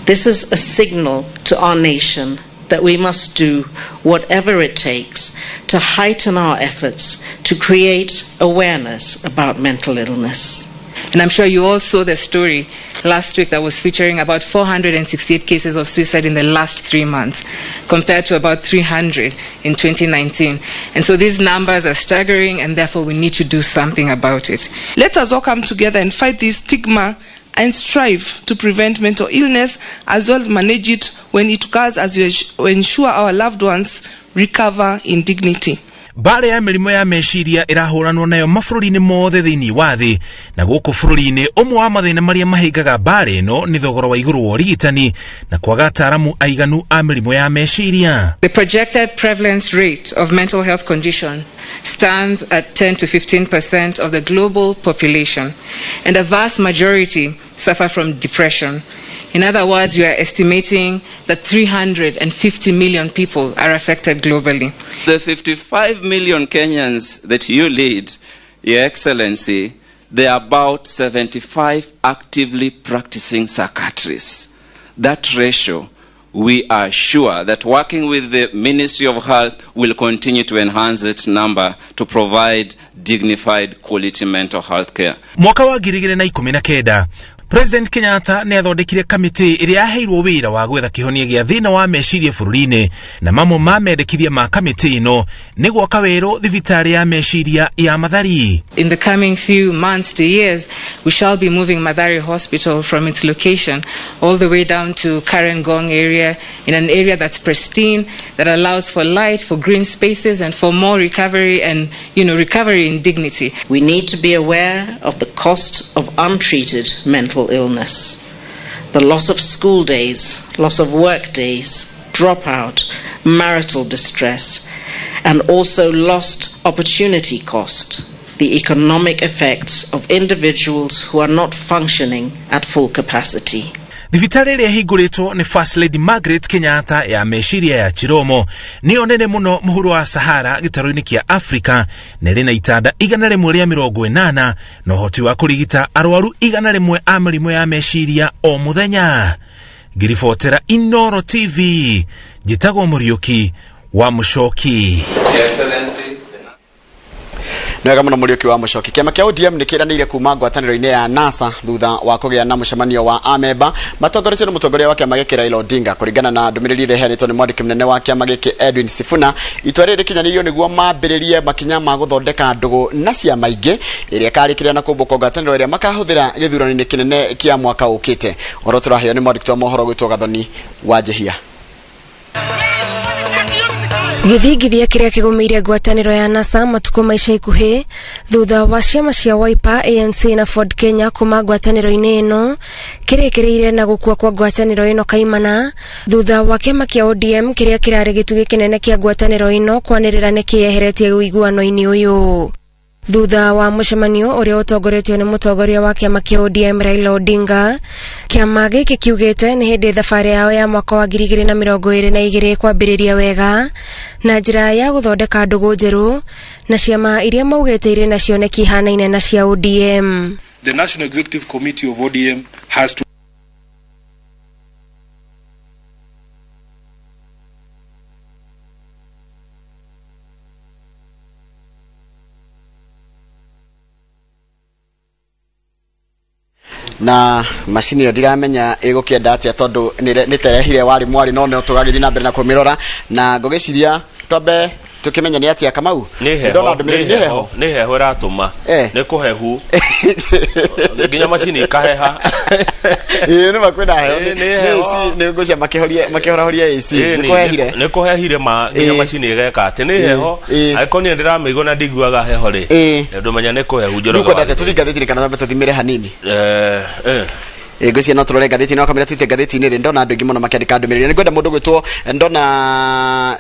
This is a signal to our nation that we must do whatever it takes to heighten our efforts to create awareness about mental illness. And I'm sure you all saw the story last week that was featuring about 468 cases of suicide in the last 3 months, compared to about 300 in 2019. And so these numbers are staggering, and therefore we need to do something about it. Let us all come together and fight this stigma and strive to prevent mental illness as well as manage it when it occurs, as we ensure our loved ones recover in dignity. Mbara ya mĩrimũ ya meciria ĩrahũranwo nayo mabũrũri-inĩ mothe thĩinĩ wa thĩ, na gũkũ bũrũri-inĩ ũmwe wa mathĩna marĩa mahĩngaga mbara ĩno nĩ thogora wa igũrũ wa ũrigitani na kwaga ataaramu aiganu a mĩrimũ ya meciria. The projected prevalence rate of mental health condition stands at 10 to 15% of the global population, and a vast majority suffer from depression. In other words, we are estimating that 350 million people are affected globally. The 55 million Kenyans that you lead, Your Excellency, there are about 75 actively practicing psychiatrists. That ratio, we are sure that working with the Ministry of Health will continue to enhance that number to provide dignified quality mental health care. Mwaka wa 2019, President Kenyatta nĩ athondekire kamĩtĩ ĩrĩa yaheirwo wĩra wa gwetha kĩhonia gĩa thĩna wa meciria bũrũri-inĩ, na mamwe ma mendekithia ma kamĩtĩ ĩno nĩ gwaka werũ thibitarĩ ya meciria ya Mathari. In the coming few months to years, we shall be moving Mathari Hospital from its location all the way down to Karen Ngong area, in an area that's pristine, that allows for light, for green spaces, and for more recovery and, recovery in dignity. We need to be aware of the cost of untreated mental illness, the loss of school days, loss of work days, dropout, marital distress, and also lost opportunity cost, the economic effects of individuals who are not functioning at full capacity. Thibitarĩ ĩrĩa ĩhingũrĩtwo nĩ First Lady Margaret Kenyatta ya meciria ya Chiromo nĩyo nene mũno mũhuro wa Sahara gĩtarũ-inĩ kĩa Afrika, na ĩrĩ na itanda 180 na ũhoti wa kũrigita arwaru 100 a mĩrimũ ya meciria o mũthenya. Ngĩribotera Inoro TV, njĩtagwo Mũriũki wa Mũcoki. Nĩ wega mũno Mũriũki wa Mũcoki. Kĩama kĩa ODM nĩ kĩranĩire kuma ngwatanĩro-inĩ ya NASA thutha wa kũgĩa na mũcemanio wa amemba matongoretio nĩ mũtongoria wa kĩama gĩkĩ Raila Odinga. Kũringana na ndũmĩrĩri ĩrĩa ĩheanĩtwo nĩ mwandĩki mũnene wa kĩama gĩkĩ Edwin Sifuna, itua rĩrĩ rĩkinyanĩirio nĩguo mambĩrĩrie makinya ma gũthondeka ndũgũ na ciama ingĩ ĩrĩa ĩkarĩkĩrĩra na kũmbũka ngwatanĩro ĩrĩa makahũthĩra gĩthurano-inĩ kĩnene kĩa mwaka ũkĩte. Ũhoro tũraheo nĩ mwandĩki wa mohoro gwĩtwo Gathoni wa Njehia. Gĩthingithia kĩrĩa kĩgũmĩire ngwatanĩro ya NASA matukũ ma ica ikuhĩ thutha wa ciama cia Wiper, ANC na Ford Kenya kuma ngwatanĩro-inĩ ĩno kĩrĩkĩrĩire na gũkua kwa ngwatanĩro ĩno kaimana thutha wa kĩama kĩa ODM kĩrĩa kĩrarĩ gĩtugĩ kĩnene kĩa ngwatanĩro ĩno kwanĩrĩra nĩ kĩyeheretie ũiguano-inĩ ũyũ. Thutha wa mũcemanio ũrĩa ũtongoretio nĩ mũtongoria wa kĩama kĩa ODM Raila Odinga, kĩama gĩkĩ kiugĩte nĩ hĩndĩ thabarĩ yao ya mwaka wa 2022 kwambĩrĩria wega na njĩra ya gũthondeka ndũgũ njerũ na ciama iria maugĩte irĩ na cioneki ihanaine na cia ODM. The National Executive Committee of ODM has to Na macini ĩyo ndiramenya ĩgũkĩenda atĩa tondũ nĩterehire warĩ mwarĩ, no no tũgagĩthiĩ na mbere na kũmĩrora na ngũgĩciria twambe tukĩmenya nĩ atĩa Kamau. Nĩ heho. Ndona ndũmĩrĩri. Nĩ heho, nĩ heho ĩratũma. Nĩ kũhehu nginya macini ikaheha. Ĩĩ, nĩ ma kwĩna heho. Ĩĩ, nĩ nĩ heho. AC, nĩ ngũcia makĩhorahoria AC. Ĩĩ, nĩ kũhehire. Nĩ kũhehire ma nginya macini ĩgeka atĩ nĩ heho. Angĩkorwo niĩ ndĩramĩigua na ndiguaga heho rĩ, ndũmenya nĩ kũhehu. Rĩu Njoroge. kwenda atĩa, tũthiĩ ngathĩti-inĩ kana twambe tũthimĩre hanini? Eh. Ngwĩciria no tũrore ngathĩti no kamĩra tuite ngathĩti-inĩ rĩ, ndona andũ aingĩ mũno makĩandĩka ndũmĩrĩri. Nĩ ngwenda mũndũ gwĩtwo ndona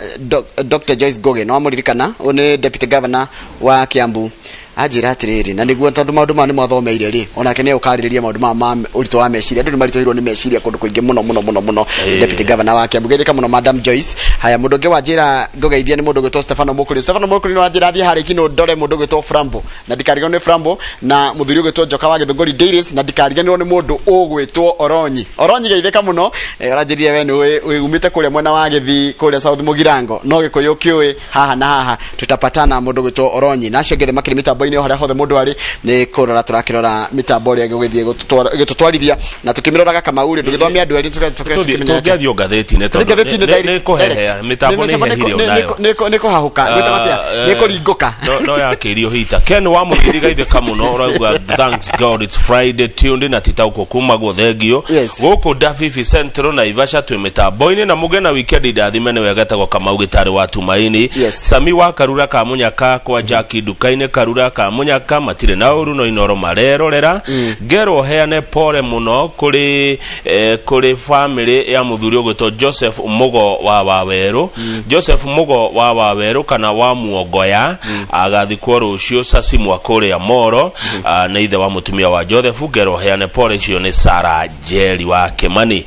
Dr. Joyce Ngugi, no amũririkana, ũyũ nĩ deputy governor wa Kiambu, anjĩra atĩrĩrĩ, na nĩguo tondũ maũndũ maya nĩ mwathomeire rĩ, onake nĩ egũkarĩrĩria maũndũ maya ma ũritũ wa meciria. Andũ nĩ maritũhĩirwo nĩ meciria kũndũ kũingĩ mũno mũno mũno mũno. Deputy governor wa Kiambu, geithĩka mũno Madam Joyce. Haya, mũndũ ũngĩ wanjĩra ngũgeithia nĩ mũndũ ũgwĩtwo Stefano Mũkũri. Stefano Mũkũri nĩ wanjĩra thiĩ harĩa Ikinũ ndore mũndũ ũgwĩtwo Frambo, na ndikariganĩrwo nĩ Frambo na mũthuri ũgwĩtwo Njoka wa Gĩthũngũri Dairies, na ndikariganĩrwo nĩ mũndũ ũgwĩtwo Oronyi. Oronyi, geithĩka mũno. Ũranjĩrire we nĩ umĩte kũrĩa mwena wa Gĩthii, kũrĩa South Mũgirango, no Gĩkũyũ kĩũĩ haha na haha tutapatana. Mũndũ ũgwĩtwo Oronyi na acio angĩ othe makĩrĩ mĩtambo-inĩ o harĩa hothe mũndũ arĩ, nĩ kũrora tũrakĩrora mĩtambo ĩrĩa ĩgũgĩthiĩ ĩgĩtũtwarithia na tũkĩmĩroraga. Kamau rĩ, ndũgĩthomia andũ erĩ tũkĩmenya atĩa? Tũngĩathiĩ o ngathĩti-inĩ tondũ Ngathĩti-inĩ nĩ kũhehea mĩtambo nĩ hehire onayo. Nĩ kũhahũka gwĩtagwo atĩa? Nĩ kũringũka. No yakĩrio hita Ken wa mũthiri, gaithĩka mũno. Ũrauga thanks God it's Friday, tuned na titaũkwo kuma guo, thengio. Gũkũ Dafifi Central na Ivasha twĩ mĩtambo-inĩ na mũge na weekend ndathime. Nĩ wega, etagwo Kamau Gĩtarĩ wa Tumaini. Sami wa Karura ka Mũnyaka kwa Jackie nduka-inĩ Karura ka Mũnyaka matirĩ na ũru no Inoro marerorera. Ngerwo heane pole mũno kũrĩ family ya mũthuri ũgwĩtwo Joseph Mugo wa Wawerũ, Joseph Mugo wa Wawerũ kana wa Muongoya, agathikwo rũciũ Sasimwa kũrĩa Moro. Nĩ ithe wa mũtumia wa Joseph. Ngerwo heane pole icio nĩ Sarah Njeri wa Kimani.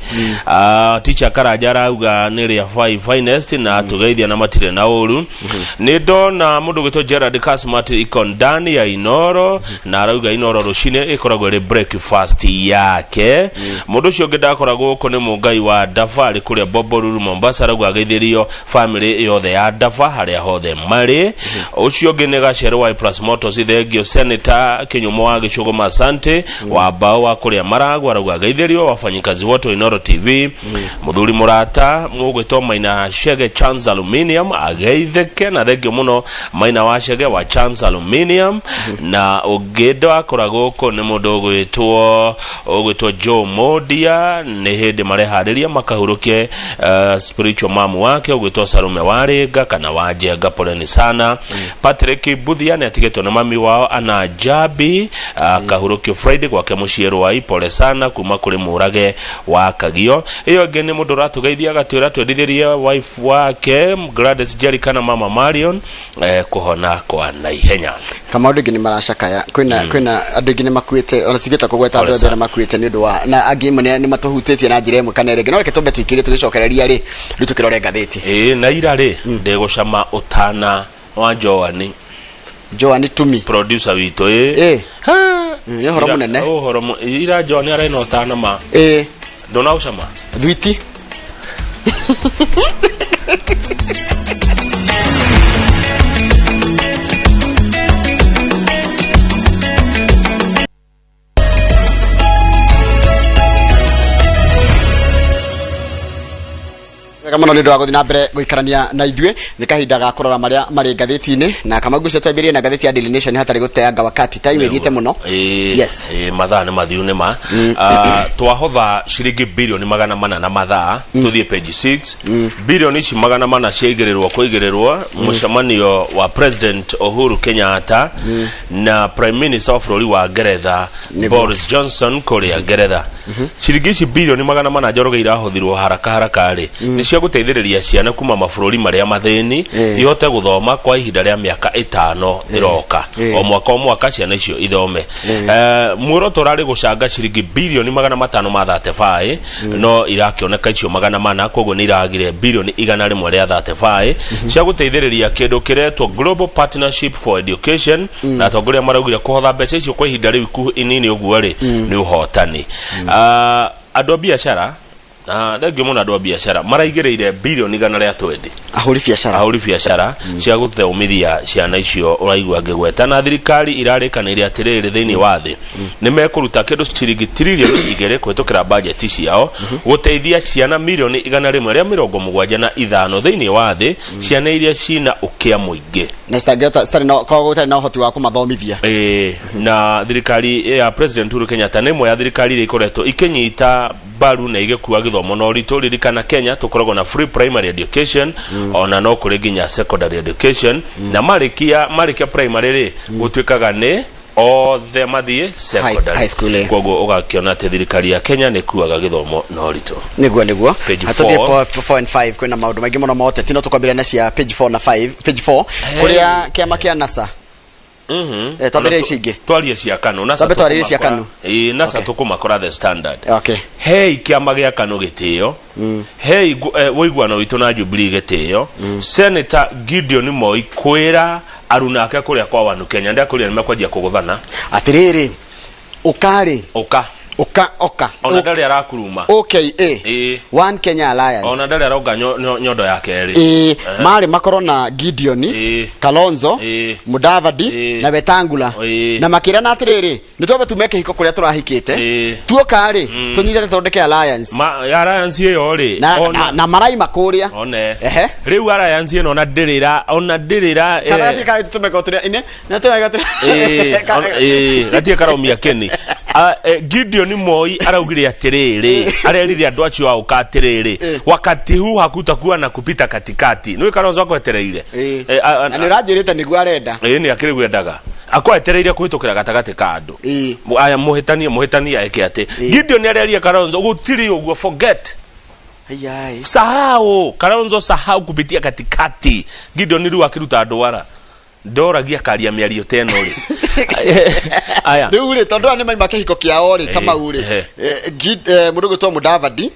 Teacher Karanja arauga nĩ rĩa Five Finest na tũgeithia na matirĩ na ũru. Nĩ ndona mũndũ ũgwĩtwo Gerard Kasmat Ikondani. fan ya Inoro na arauga Inoro rũcinĩ ĩkoragwo ĩrĩ breakfast yake. Mũndũ ũcio ũngĩ ndakoragwo gũkũ nĩ mũngai wa Dava arĩ kũrĩa Bombolulu Mombasa, arauga ageithĩrio family yothe ya Dava harĩa hothe marĩ. Ũcio ũngĩ nĩ Gacere wa Plus Motors, thengio Senator Kĩnyũmũ wa Gĩcũgũma, asante wa mbao wa kũrĩa Maragwa, arauga ageithĩrio wafanyikazi wote wa Inoro TV. Mũthuri mũrata mũgwĩtwo Maina Shege Chance Aluminium ageithĩke na thengio mũno Maina wa Shege wa Chance Aluminium. Na ũngĩ ndakora gũkũ nĩ mũndũ ũgwĩtwo Joe Modia, nĩ hĩndĩ mareharĩria makahurũke spiritual mamu wake ũgwĩtwo Salume Waringa kana Wanjenga, poleni sana. Patrick Buthia nĩ atigĩtwo nĩ mami wao Ana Jabi, akahurũkio Friday gwake mũciĩ Rwai, pole sana kuma kũrĩ Mũrage wa Kagio. Ĩyo ĩngĩ nĩ mũndũ ũratũgeithia agatwĩra twendithĩrie wife wake Gladys Jerry kana mama Marion kũhona kwa naihenya. Kama andũ aingĩ nĩ maracakaya, kwĩna andũ aingĩ nĩ makuĩte, ona tingĩhota kũgweta andũ Pole othe arĩa sana. makuĩte nĩ ũndũ wa na angĩ amwe nĩ matũhutĩtie na njĩra ĩmwe kana ĩrĩa ĩngĩ, no reke twambe tũikĩrie tũgĩcokereria rĩ rĩu tũkĩrore ngathĩti. Ĩĩ, na ira rĩ ndĩgũcama ũtana wa Joani. Joani Tumi producer witũ ĩ. Ĩ. Nĩ ũhoro mũnene. Ũhoro ira Joani arĩ na ũtana ma. Ĩ. Ndũnaũcama? Thwiti. Wega mũno nĩ ũndũ wa gũthiĩ na mbere gũikarania na ithuĩ. Nĩ kahinda ga kũrora marĩa marĩ ngathĩti-inĩ, na Kamau ngwĩciria twambĩrĩrie na ngathĩti ya Daily Nation hatarĩ gũteanga wakati, time ĩthiĩte mũno. Ĩĩ, Yes. Ĩĩ, mathaa nĩ mathiu nĩ ma. Twahotha ciringi bilioni 400 na mathaa tũthiĩ page 6. Bilioni ici 400 ciaigĩrĩrwo kũigĩrĩrwo mũcemanio wa President Uhuru Kenyatta na Prime Minister wa bũrũri wa Ngeretha Nĩguo. Boris Johnson kũrĩa Ngeretha. Ciringi ici bilioni 400 Njoroge irahũthirwo haraka haraka rĩ nĩ cia gũteithĩrĩria ciana kuma mabũrũri marĩa mathĩni ihote gũthoma kwa ihinda rĩa mĩaka 5 ĩroka. O mwaka o mwaka ciana icio ithome. Muoroto ũrarĩ gũcanga ciringi bilioni 500 ma 35, no irakĩoneka icio 400, koguo nĩ iragire bilioni 100 rĩa 35 cia gũteithĩrĩria kĩndũ kĩretwo Global Partnership for Education. Na atongoria maraugire kũhotha mbeca icio kwa ihinda rĩu inini ũguo rĩ nĩ ũhotani. Andũ a biacara, thengio mũno, andũ a biacara maraigĩrĩire bilioni 100 rĩa 20. Ahũri biacara. Ahũri biacara cia gũthomithia ciana icio ũraigua ngĩgweta. Na thirikari irarĩkanĩire atĩrĩrĩ, thĩinĩ wa thĩ nĩ mekũruta kĩndũ ciringi tiririoni 2 kũhĩtũkĩra bajeti ciao gũteithia ciana milioni 175 thĩinĩ wa thĩ, ciana iria cina ũkĩa mũingĩ na citangĩhota, citarĩ na korwo gũtarĩ na ũhoti wa kũmathomithia. Ĩĩ, na thirikari ya President Uhuru Kenyatta nĩ ĩmwe ya thirikari iria ikoretwo ikĩnyita mbaru na igĩkua gĩthomo na ũritũ. Ririkana Kenya tũkoragwo na free primary education, ona no kũrĩ nginya secondary education, na marĩkia primary rĩ gũtuĩkaga nĩ othe mathiĩ secondary. High school, eh. Koguo ũgakĩona atĩ thirikari ya Kenya nĩ kuaga gĩthomo na ũritũ. Nĩguo. Page Tũthiĩ 4. 4 and 5, kwĩna maũndũ maingĩ mũno ma ũteti, no tũkwambĩrĩria na cia page 4 na 5. Page 4 kũrĩa kĩama kĩa NASA. Twambĩrĩrie ici ingĩ. Twarie cia KANU NASA. Twambe twarĩrie cia tũkũmakora- KANU. Ĩĩ, NASA tũkũmakora The Standard. Okay. Hei kĩama gĩa KANU gĩtĩo, hei ũiguano witũ na Jubilee gĩtĩo. Senator Gideon Moi kwĩra aruna ake kũrĩa kwa Wanu Kenya ndakũrĩa nĩ mekwanjia kũgũthana. Atĩrĩrĩ, ũkarĩ ũka ũka oka ona ndarĩ arakuruma. OKA. Ĩĩ. One Kenya Alliance. Ona ndarĩ aronga nyondo ya kerĩ. Ĩĩ, marĩ makorwo na Gideon, Kalonzo, Mudavadi na Wetangula, na makĩrana atĩrĩrĩ, nĩ twambe tume kĩhiko kũrĩa tũrahikĩte, tuoka rĩ tũnyitane tũthondeke alliance. Ma alliance ĩyo rĩ na, na maraima kũrĩa. One. Ehe. Rĩu alliance ĩno ona ndĩrĩra Kana gatirĩ karĩ tũmeko tũrĩa ine na tũrĩa Gatirĩ karaumia keni. Gideon Moi araugire atĩrĩrĩ, arerire andũ acio aũka atĩrĩrĩ, wakati huu hakutakuwa na kupita katikati. Nĩ Kalonzo akwetereire. Na nĩ ũranjĩrĩte nĩguo arenda. Ĩĩ, nĩ akĩrĩ gwendaga akwetereire kũhĩtũkĩra gatagatĩ ka andũ. Aya mũhĩtanie eke atĩ Gideon areria Kalonzo gũtirĩ ũguo, forget. Ayai. Sahau Kalonzo, sahau kupitia katikati. Gideon rĩu akĩruta ndwara ndoragia karia mĩario ta ĩno rĩ aya. Rĩu rĩ, tondũ aya nĩ maima kĩhiko kĩao rĩ, Kamau rĩ, mũndũ ũgwĩtwo Mudavadi,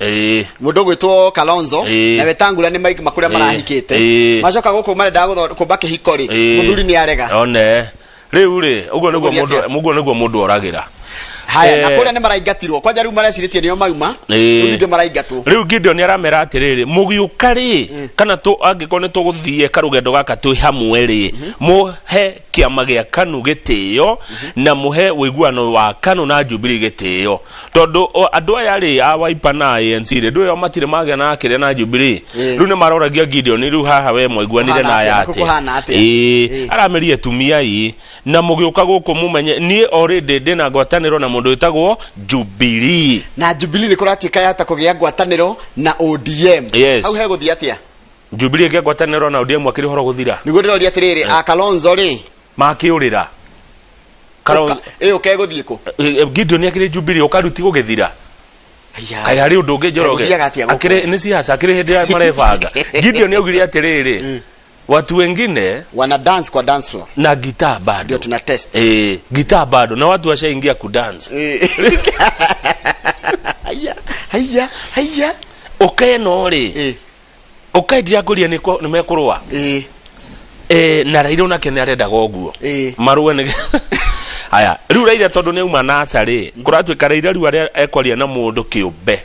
mũndũ ũgwĩtwo Kalonzo na Wetangula nĩ maima kũrĩa marahikĩte, macoka gũkũ marendaga kũmba kĩhiko rĩ, mũthuri nĩ arega. One. Rĩu rĩ, ũguo nĩguo Ũgũthiĩ mũndũ atĩa? ũguo nĩguo mũndũ oragĩra. Haya, na Eh, kũrĩa nĩ maraingatirwo kwanja rĩu marecirĩtie nĩo mauma. Ĩĩ. Rĩu ningĩ maraingatwo. Rĩu Gideon aramera atĩrĩrĩ, mũgĩũka rĩ, kana tũ angĩkorwo nĩ tũgũthiĩ karũgendo gaka twĩ hamwe rĩ, mũhe kĩama gĩa KANU gĩtĩo na mũhe ũiguano wa KANU na Jubilee gĩtĩo, tondũ andũ aya rĩ a Wiper na ANC rĩ, ndũĩ o matirĩ magĩa na kĩrĩa na Jubilee. Rĩu nĩ maroragia Gideon, rĩu haha we mwaiguanire Kũhana na aya atĩa? atĩa? Kũhana atĩa? Ĩĩ, Ĩĩ. arameria tumiai na mũgĩũka gũkũ mũmenye niĩ already ndĩna ngwatanĩro na mũndũ wĩtagwo Jubilee. Na Jubilee nĩ kũratuĩka yahota kũgĩa ngwatanĩro na ODM. Yes. Hau hegũthiĩ atĩa? Jubilee ĩgĩa ngwatanĩro na ODM akĩrĩ ũhoro gũthira. Nĩguo ndĩroria atĩrĩrĩ, a Kalonzo rĩ, makĩũrĩra Kalonzo ĩ ũkegũthiĩ kũ? Gideon akĩrĩ Jubilee ũkaruti gũgĩthira. Kaĩ harĩ ũndũ ũngĩ Njoroge? Gũthiaga atĩa gũkũ? Akĩrĩ nĩ siasa akĩrĩ hĩndĩ ya marebanga. Gideon augire atĩrĩrĩ, watu wengine wana dance kwa dance floor na gitaa bado ndio tuna test. Gitaa bado na watu washaingia kudance. Haya, haya, haya. Ũkeno rĩ, ũkendia ngũria nĩ mekũrũa. Na Raila onake nĩ arendaga ũguo marũe nĩ haya. Rĩu Raila tondũ nĩ auma NASA rĩ, kũratuĩka Raila rĩu arĩa ekwaria na mũndũ kĩũmbe,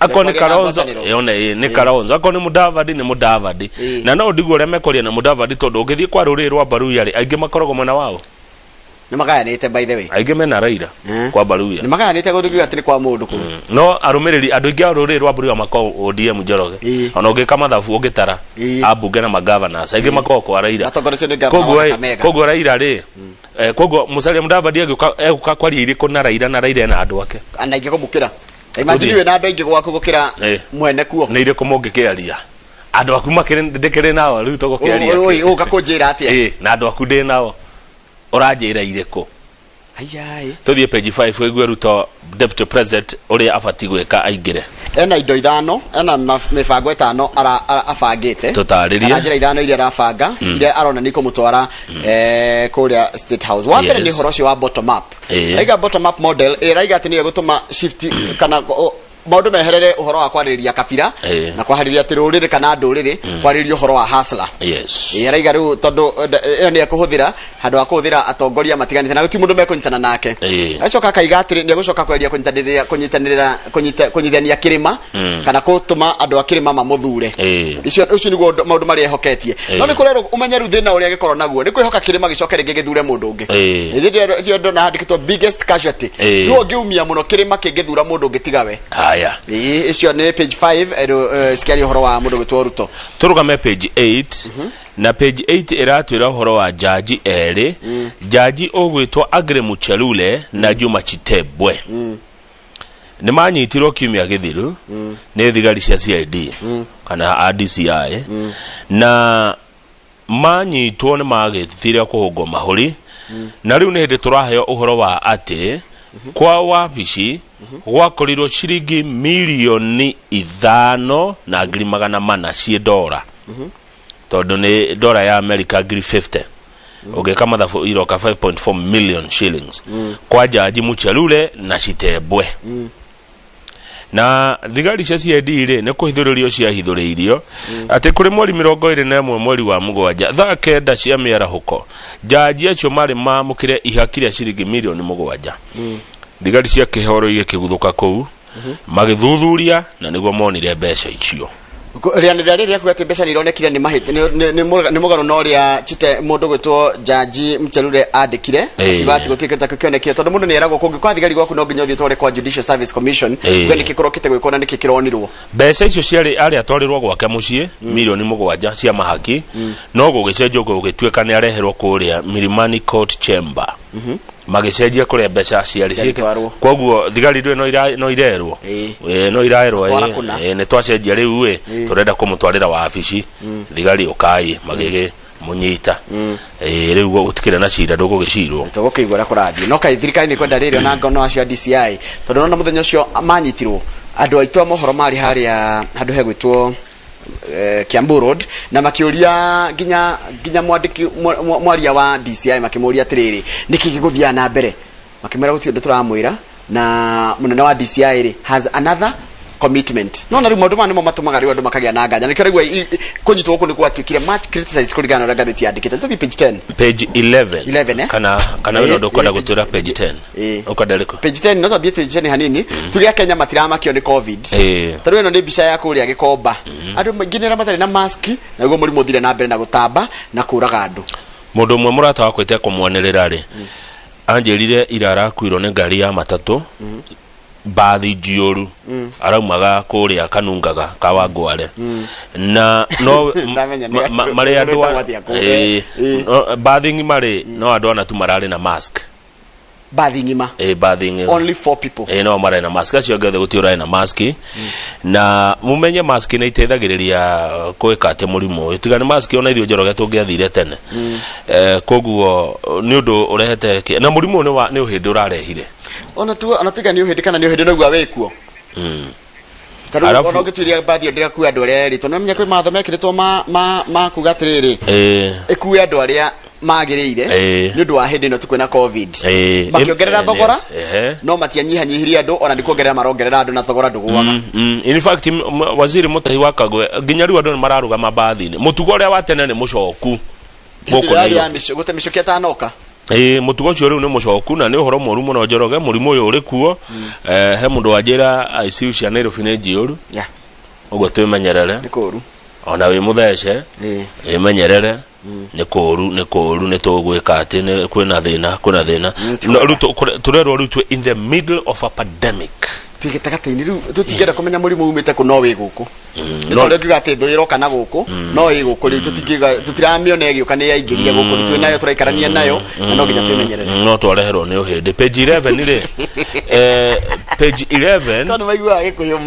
akorwo nĩ Ekwaria na Kalonzo ngwatanĩro. Ĩĩ, one ĩĩ, nĩ Kalonzo, akorwo nĩ Mudavadi nĩ Mudavadi. Na no ndiguo ũrĩa mekwaria na Mudavadi, tondũ ũngĩthiĩ kwa rũrĩrĩ rwa Baruya rĩ, aingĩ makoragwo mwena wao. Nĩ magayanĩte, by the way. Aingĩ mena Raila kwa Baruya. Nĩ magayanĩte gũthiĩ atĩ nĩ kwa mũndũ kũu. No arũmĩrĩri andũ aingĩ a rũrĩrĩ rwa Baruya makoragwo ODM, Njoroge. Ona ũngĩka mathabu, ũngĩtara ambunge na magovernors aingĩ makoragwo kwa Raila. Matongoretio nĩ gavana wa Koguo ĩ, Kakamega. koguo Raila rĩ, koguo Musalia Mudavadi agĩũka egũka kwaria irĩkũ na Raila, na Raila ena andũ ake na aingĩ kũmũkĩra. Imagine Tũthiĩ. wĩna andũ aingĩ gwaku gũkĩra mwene kuo. Nĩ irĩkũ mũngĩkĩaria? Andũ aku makĩrĩ ndĩkĩrĩ nao rĩu tũgũkĩaria. Ũ- ũ- ũka kũnjĩra atĩa? Ĩ, na andũ aku ndĩ nao, ũranjĩra irĩkũ? Ayai. Tũthiĩ page 5 wĩigue Ruto deputy president ũrĩa abatiĩ gwĩka aingĩre. Ena indo ithano, ena mĩbango ĩtano abangĩte. Tũtarĩrie. Kana njĩra ithano iria arabanga, iria arona nĩ ikũmũtwara kũrĩa State House. Wa mbere nĩ ũhoro ũcio wa bottom up. Raiga bottom up model ĩraiga atĩ nĩyo ĩgũtũma shift kana maũndũ meherere ũhoro wa kwarĩrĩria kabira na kwarĩrĩria atĩ rũrĩrĩ kana ndũrĩrĩ, kwarĩrĩria ũhoro wa hustler. Ĩĩ, araiga rĩu tondũ ĩyo nĩ ekũhũthĩra handũ ha kũhũthĩra atongoria matiganĩte na gũtirĩ mũndũ mekũnyitana nake. Agacoka akaiga atĩrĩ nĩ egũcoka kweheria kũnyitanĩrĩra kũnyitanĩrĩra kũnyitithania kĩrĩma kana gũtũma andũ a kĩrĩma mamũthure. Icio ũcio nĩguo maũndũ marĩa ehoketie. No nĩ kũrerwo ũmenye rĩu thĩna ũrĩa agĩkorwo naguo nĩ kwĩhoka kĩrĩma gĩcoke rĩngĩ gĩthure mũndũ ũngĩ. Hĩndĩ ĩyo ndona handĩkĩtwo biggest casualty. Nĩ ũngĩumia mũno kĩrĩma kĩngĩthura mũndũ ũngĩ tiga we. Haya. Ĩĩ, icio nĩ page 5 cikĩaria ũhoro wa mũndũ gwĩtwo Ruto. Tũrũgame page 8, na page 8 ĩratwĩra ũhoro wa jaji erĩ, jaji ũgwĩtwo Aggrey Muchelule na Juma Chitembwe. Nĩ manyitirwo kiumia gĩthiru nĩ thigari cia CID kana a DCI, na manyitwo nĩ magĩthire kũhũngwo mahũri, na rĩu nĩ hĩndĩ tũraheo ũhoro wa atĩ kwa wabici gwakorirwo ciringi 5,400,000 ciĩ ndora, tondũ nĩ ndora ya America 50,000. Ũngĩka mathabu iroka 5.4 million shillings kwa jaji Muchelule na Chitembwe. Na thigari cia CID rĩ, nĩ kũhithũrĩrio ciahithũrĩirio atĩ kũrĩ mweri 21 mweri wa mũgwanja thaa 9 cia mĩarahũko, jaji acio marĩ mamũkĩre ihaki rĩa ciringi 7 mirioni. Thigari cia kĩhoro igĩkĩguthũka kũu magĩthuthuria na nĩguo monire mbeca icio. Rĩanĩrĩra rĩrĩa kuga atĩ mbeca nĩ ironekire nĩ mahĩti nĩ mũgarũ na ũrĩa Chite mũndũ gwĩtwo Jaji Mchelule andĩkire, akiuga atĩ gũtirĩ kĩndũ ta kĩu kĩonekire, tondũ mũndũ nĩ eragwo kũngĩ kwa thigari gwaku no nginya ũthiĩ ũtware kwa Judicial Service Commission uge nĩkĩ kũrokĩte gwĩkwo na nĩkĩ kĩronirwo. Mbeca icio ciarĩ arĩ atwarĩrwo gwake mũciĩ 7 mirioni cia mahaki, no gũgĩcenjio gũgĩtuĩka nĩ areherwo kũrĩa Milimani Court Chamber, magĩcenjia kũrĩa mbeca ciarĩ Ciatwarwo. Koguo thigari ndũĩ no irerwo. Ĩĩ, no iraerwo. Twara kũna. Nĩ twacenjia rĩu ĩ, tũrenda kũmũtwarĩra wabici, thigari ũkai magĩgĩmũnyita. Ĩĩ, rĩu gũtikĩrĩ na cira, ndũgũgĩcirwo. Tũgũkĩigua ũrĩa kũrathiĩ, no kaĩ thirikari nĩ kwenda rĩrĩ ona ngono acio a DCI, tondũ nona mũthenya ũcio manyitirwo andũ aitũ a mohoro marĩ harĩa handũ hegwĩtwo Kiambu Road na makĩũria nginya mwandĩki mwaria wa DCI, makĩmũria atĩrĩrĩ, nĩkĩ gĩgũthiaga na mbere? Makĩmwĩra gũtirĩ ũndũ tũramwĩra, na mũnene wa DCI rĩ has another Commitment no na rĩu maũndũ maya nĩmo matũmaga rĩu andũ makagĩa na nganja. Nĩkĩo rĩu kũnyitwo gũkũ nĩ gwatuĩkire much criticized kũringana na ũrĩa ngathĩti yandĩkĩte. Tũthiĩ page 10. Page 11. 11, eh? Kana wĩna ũndũ ũkwenda gũtwĩra page 10? Ũkwenda ĩrĩkũ? Page 10, no twambie page 10 hanini. Tuge Akenya matiramakio nĩ COVID. Ta rĩu ĩno nĩ mbica ya kũrĩa Gĩkomba, andũ maingĩ nĩ arĩa matarĩ na mask, naguo mũrimũ ũthire na mbere na gũtamba na kũraga andũ. Mũndũ ũmwe mũrata wakwa itekũmwanĩrĩra rĩ, anjĩrire ira arakuirwo nĩ ngari ya matatũ, mbathi njiũru, araumaga kũrĩa Kanungaga Kawangware na no Ndamenya nĩ marĩ andũ ũrĩtagwo atĩa kũu? Mbathi ng'ima rĩ, no andũ ana tu mararĩ na mask. Mbathi ng'ima? Ĩĩ, mbathi ng'ima. Only four people? Ĩĩ, no mararĩ na mask. Acio angĩ othe gũtirĩ ũrarĩ na mask. Na mumenye mask nĩ iteithagĩrĩria gwĩka atĩ mũrimũ ũyũ. Tiga nĩ mask, ona ithuĩ Njoroge tũngĩathire tene. Koguo nĩ ũndũ ũrehete na mũrimũ ũyũ nĩ ũhĩndĩ ũrarehire. Ona tu ona tuga nĩ ũhĩndĩ kana nĩ ũhĩndĩ noguo wĩkuo. Ta rĩu ona ũngĩtuĩria mbathi ĩyo ndĩrakua andũ arĩa erĩtwo, nĩwamenya kwĩ mawatho mekĩrĩtwo ma kuga atĩrĩrĩ, ĩkue andũ arĩa magĩrĩire nĩ ũndũ wa hĩndĩ ĩno tu kwĩna COVID. Makĩongerera thogora, no matianyihanyihirie andũ, ona nĩ kuongerera marongerera andũ na thogora ndũgũaga. In fact, waziri Mutahi wa Kagwe, nginya rĩu andũ nĩ mararũgama mbathi-inĩ. Mũtugo ũrĩa wa tene nĩ mũcoku gũkũ Hĩndĩ yarĩ ya Nairobi. gũte mĩcoki atanoka. Ĩĩ, mũtugo ũcio rĩu nĩ mũcoku na nĩ ũhoro mũru mũno, Njoroge. Mũrimũ ũyũ ũrĩ kuo. He mũndũ wanjĩra ICU cia Nairobi nĩ njiyũru. Ũguo twĩmenyerere. Nĩ kũru. Ona wĩ mũthece, wĩmenyerere. Nĩ kũru, nĩ kũru, nĩ tũgwĩka atĩ nĩ kwĩna thĩna, kwĩna thĩna. Ti No, kwega. rĩu tũrerwo rĩu twĩ in the middle of a pandemic. Twĩ gĩtagatĩ-inĩ rĩu, tũtingĩenda kũmenya mũrimũ umĩte kũ, no wĩ gũkũ. Nĩ tondũ ũngiuga atĩ thũ ĩroka na gũkũ, no ĩ gũkũ rĩu tũtingiuga tũtiramĩona ĩgĩũka, nĩ yaingĩrire gũkũ, nĩ twĩ nayo, tũraikarania nayo na no nginya twĩmenyerere. No twareherwo nĩ ũhĩndĩ. Page 11 rĩ, page 11. Tondũ maiguaga Gĩkũyũ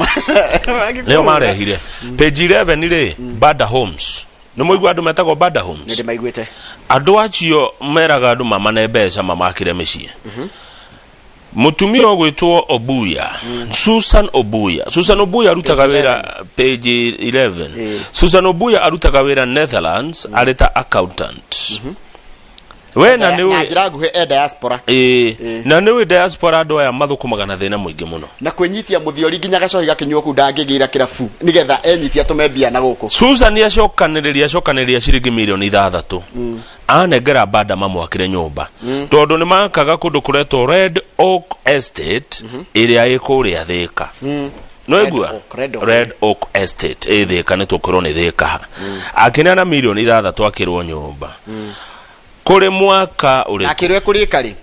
nĩo marehire. Page 11 rĩ, Bada Homes, nĩ mũigua andũ metagwo Bada Homes? Nĩ ndĩmaiguĩte. Andũ acio meraga andũ mamane mbeca mamakĩre mĩciĩ. Mũtumia ũgwĩtwo Obuya, Susan Obuya. Susan Obuya arutaga Page wĩra, page 11. Susan Obuya arutaga wĩra Netherlands arĩ ta accountant. We na Na nĩ njĩra nguhĩ e diaspora. Ĩĩ, na nĩ wĩ diaspora andũ aya mathũkũmaga na thĩna mũingĩ mũno. Na kwĩnyitia mũthiori nginya gacohi gakĩnyuo kũu ndangĩgĩra kĩrabu nĩgetha enyitie atũme mbia na gũkũ. Susan acokanĩrĩria ciringi mirioni 6, anengera Bada mamwakĩre nyũmba, tondũ nĩ makaga kũndũ kũretwo Red Oak Estate ĩrĩa ĩ kũrĩa Thĩka. Nĩwaigua? Red Oak, Red Oak. Red Oak Estate ĩ Thĩka, nĩ tũkwĩrwo nĩ Thĩka ha. Akĩneana mirioni 6 akĩrwo nyũmba kũrĩ mwaka ũrĩkũ? Akĩrwo ekũrĩka rĩ?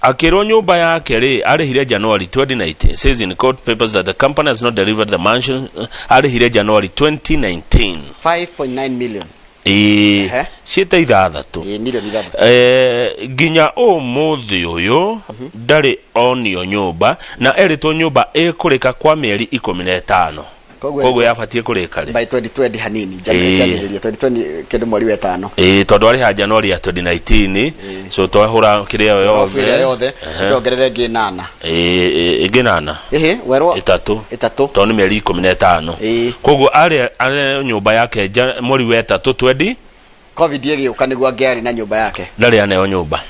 Akĩrwo nyũmba yake rĩ, arĩhire January 2019. Says in court papers that the company has not delivered the mansion. Arĩhire January 2019. 5.9 million. Ĩĩ. Ciĩte 6. Ĩĩ, mirioni 6. Nginya ũmũthĩ ũyũ ndarĩ onio nyũmba, na erĩtwo nyũmba ĩkũrĩka kwa mĩeri 15. Koguo koguo yabatiĩ kũrĩka rĩ? By 2020 hanini kĩanjĩrĩria 2020 kĩndũ mweri wa ĩtano. Ĩĩ, tondũ arĩha January ya 2019, so twahũra kĩrĩa ĩyo Robu ĩrĩa yothe. Yothe tuongerere ĩngĩ 8. Ĩĩ, ĩngĩ 8. Ĩhĩ, werwo 3. 3. Tondũ nĩ mĩeri 15. Koguo arĩ nyũmba yake mweri wa ĩtatũ 20 COVID ĩgĩũka nĩguo angĩarĩ na nyũmba yake. Ndarĩ aneo nyũmba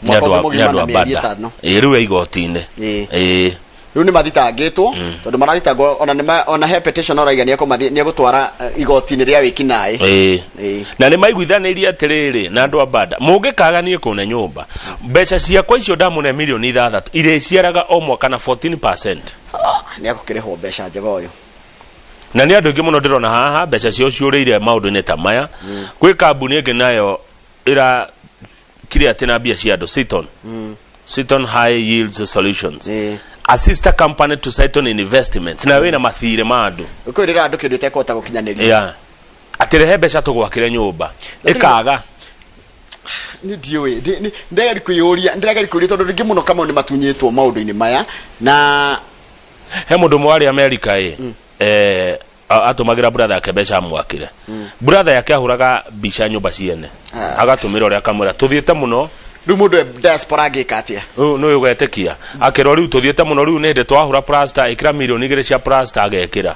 nĩ Mwaka andũ ũngĩ nĩ mũgima andũ na a mĩeri Bada. 5. Ĩĩ, rĩu e igoti-inĩ. Ĩĩ. Rĩu nĩ mathitangĩtwo, tondũ marathitangwo ona nĩ ona he petition oraiga nĩ egũtwara igoti-inĩ rĩa wĩkinaĩ. Ĩĩ, na nĩ maiguithanĩirie atĩrĩrĩ na andũ a Bada, mũngĩkaga niĩ kũne nyũmba, mbeca ciakwa icio ndamũne mirioni 6 irĩciaraga o mwaka na 14%. Nĩ egũkĩrĩhwo mbeca njega ũyũ. Na nĩ andũ aingĩ mũno ndĩrona haha mbeca ciao ciũrĩire maũndũ-inĩ ta maya. Gwĩ kambuni ĩngĩ nayo ĩra kire atĩ na mbia cia andũ, Seaton, Seaton High Yields Solutions, a sister company to Seaton Investments, na wĩna mathirĩ ma andũ. Ũkwĩrĩra andũ kĩndũ ĩtekũhota gũkinyanĩria. Yeah. Atĩrehe mbeca tũgwakĩre nyũmba, ĩkaga. Nĩ ndiũĩ, ndĩrageri kwĩyũria, ndĩrageri kwĩyũria tondũ rĩngĩ mũno Kamau nĩ matunyĩtwo maũndũ-inĩ maya na He mũndũ ũmwe warĩ Amerika ĩ, atũmagĩra brother yake mbeca amwakĩre. Brother yake ahũraga mbica nyũmba ciene, agatũmĩra ũrĩa, akamwĩra tũthiĩte mũno. Rĩu mũndũ e diaspora angĩka atĩa? Rĩu nĩ ũgetĩkia akĩrwo rĩu tũthiĩte mũno, rĩu nĩ hĩndĩ twahũra plaster, ĩkĩra mirioni 2 cia plaster, agekĩra.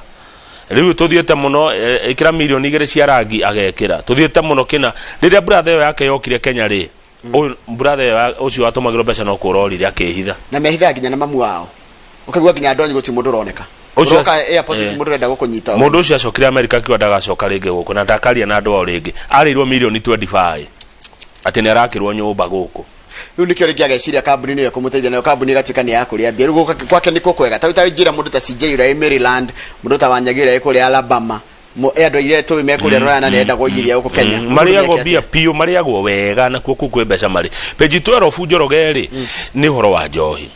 Rĩu tũthiĩte mũno, ĩkĩra mirioni 2 cia rangi, agekĩra. Tũthiĩte mũno kĩna. Rĩrĩa brother ĩyo yake yokire Kenya rĩ, ũyũ brother ĩyo ũcio watũmagĩrwo mbeca no kũrorire akĩhitha. Na mehithaga nginya na mamu wao, ũkaigua nginya andũ anyu gũtirĩ mũndũ ũroneka. Ũcio Ũroka airport eh. ti mũndũ ũrenda gũkũnyita. Mũndũ ũcio acokire Amerika akiuga ndagacoka rĩngĩ gũkũ na ndakaria na andũ ao rĩngĩ. Arĩirwo mirioni 25 atĩ nĩ arakĩrwo nyũmba gũkũ. Rĩu nĩkĩo rĩngĩ ageciria kambuni nĩyo ĩkũmũteithia, nayo kambuni ĩgatuĩka nĩ ya kũrĩa mbia. Rĩu gũka kwake nĩkuo kwega. Ta rĩu ta njĩra mũndũ ta CJ ũrĩa wĩ Maryland, mũndũ ta Wanyagi ũrĩa wĩ kũrĩa Alabama, e andũ airĩa tũĩ me kũrĩa Rũraya na nĩenda kũigithia gũkũ Kenya. Mũndũ Marĩagwo nĩeke mbia atĩa? piũ, marĩagwo wega nakuo kũu kwĩ mbeca marĩ. Page 12 Njoroge rĩ, nĩ ũhoro wa njohi.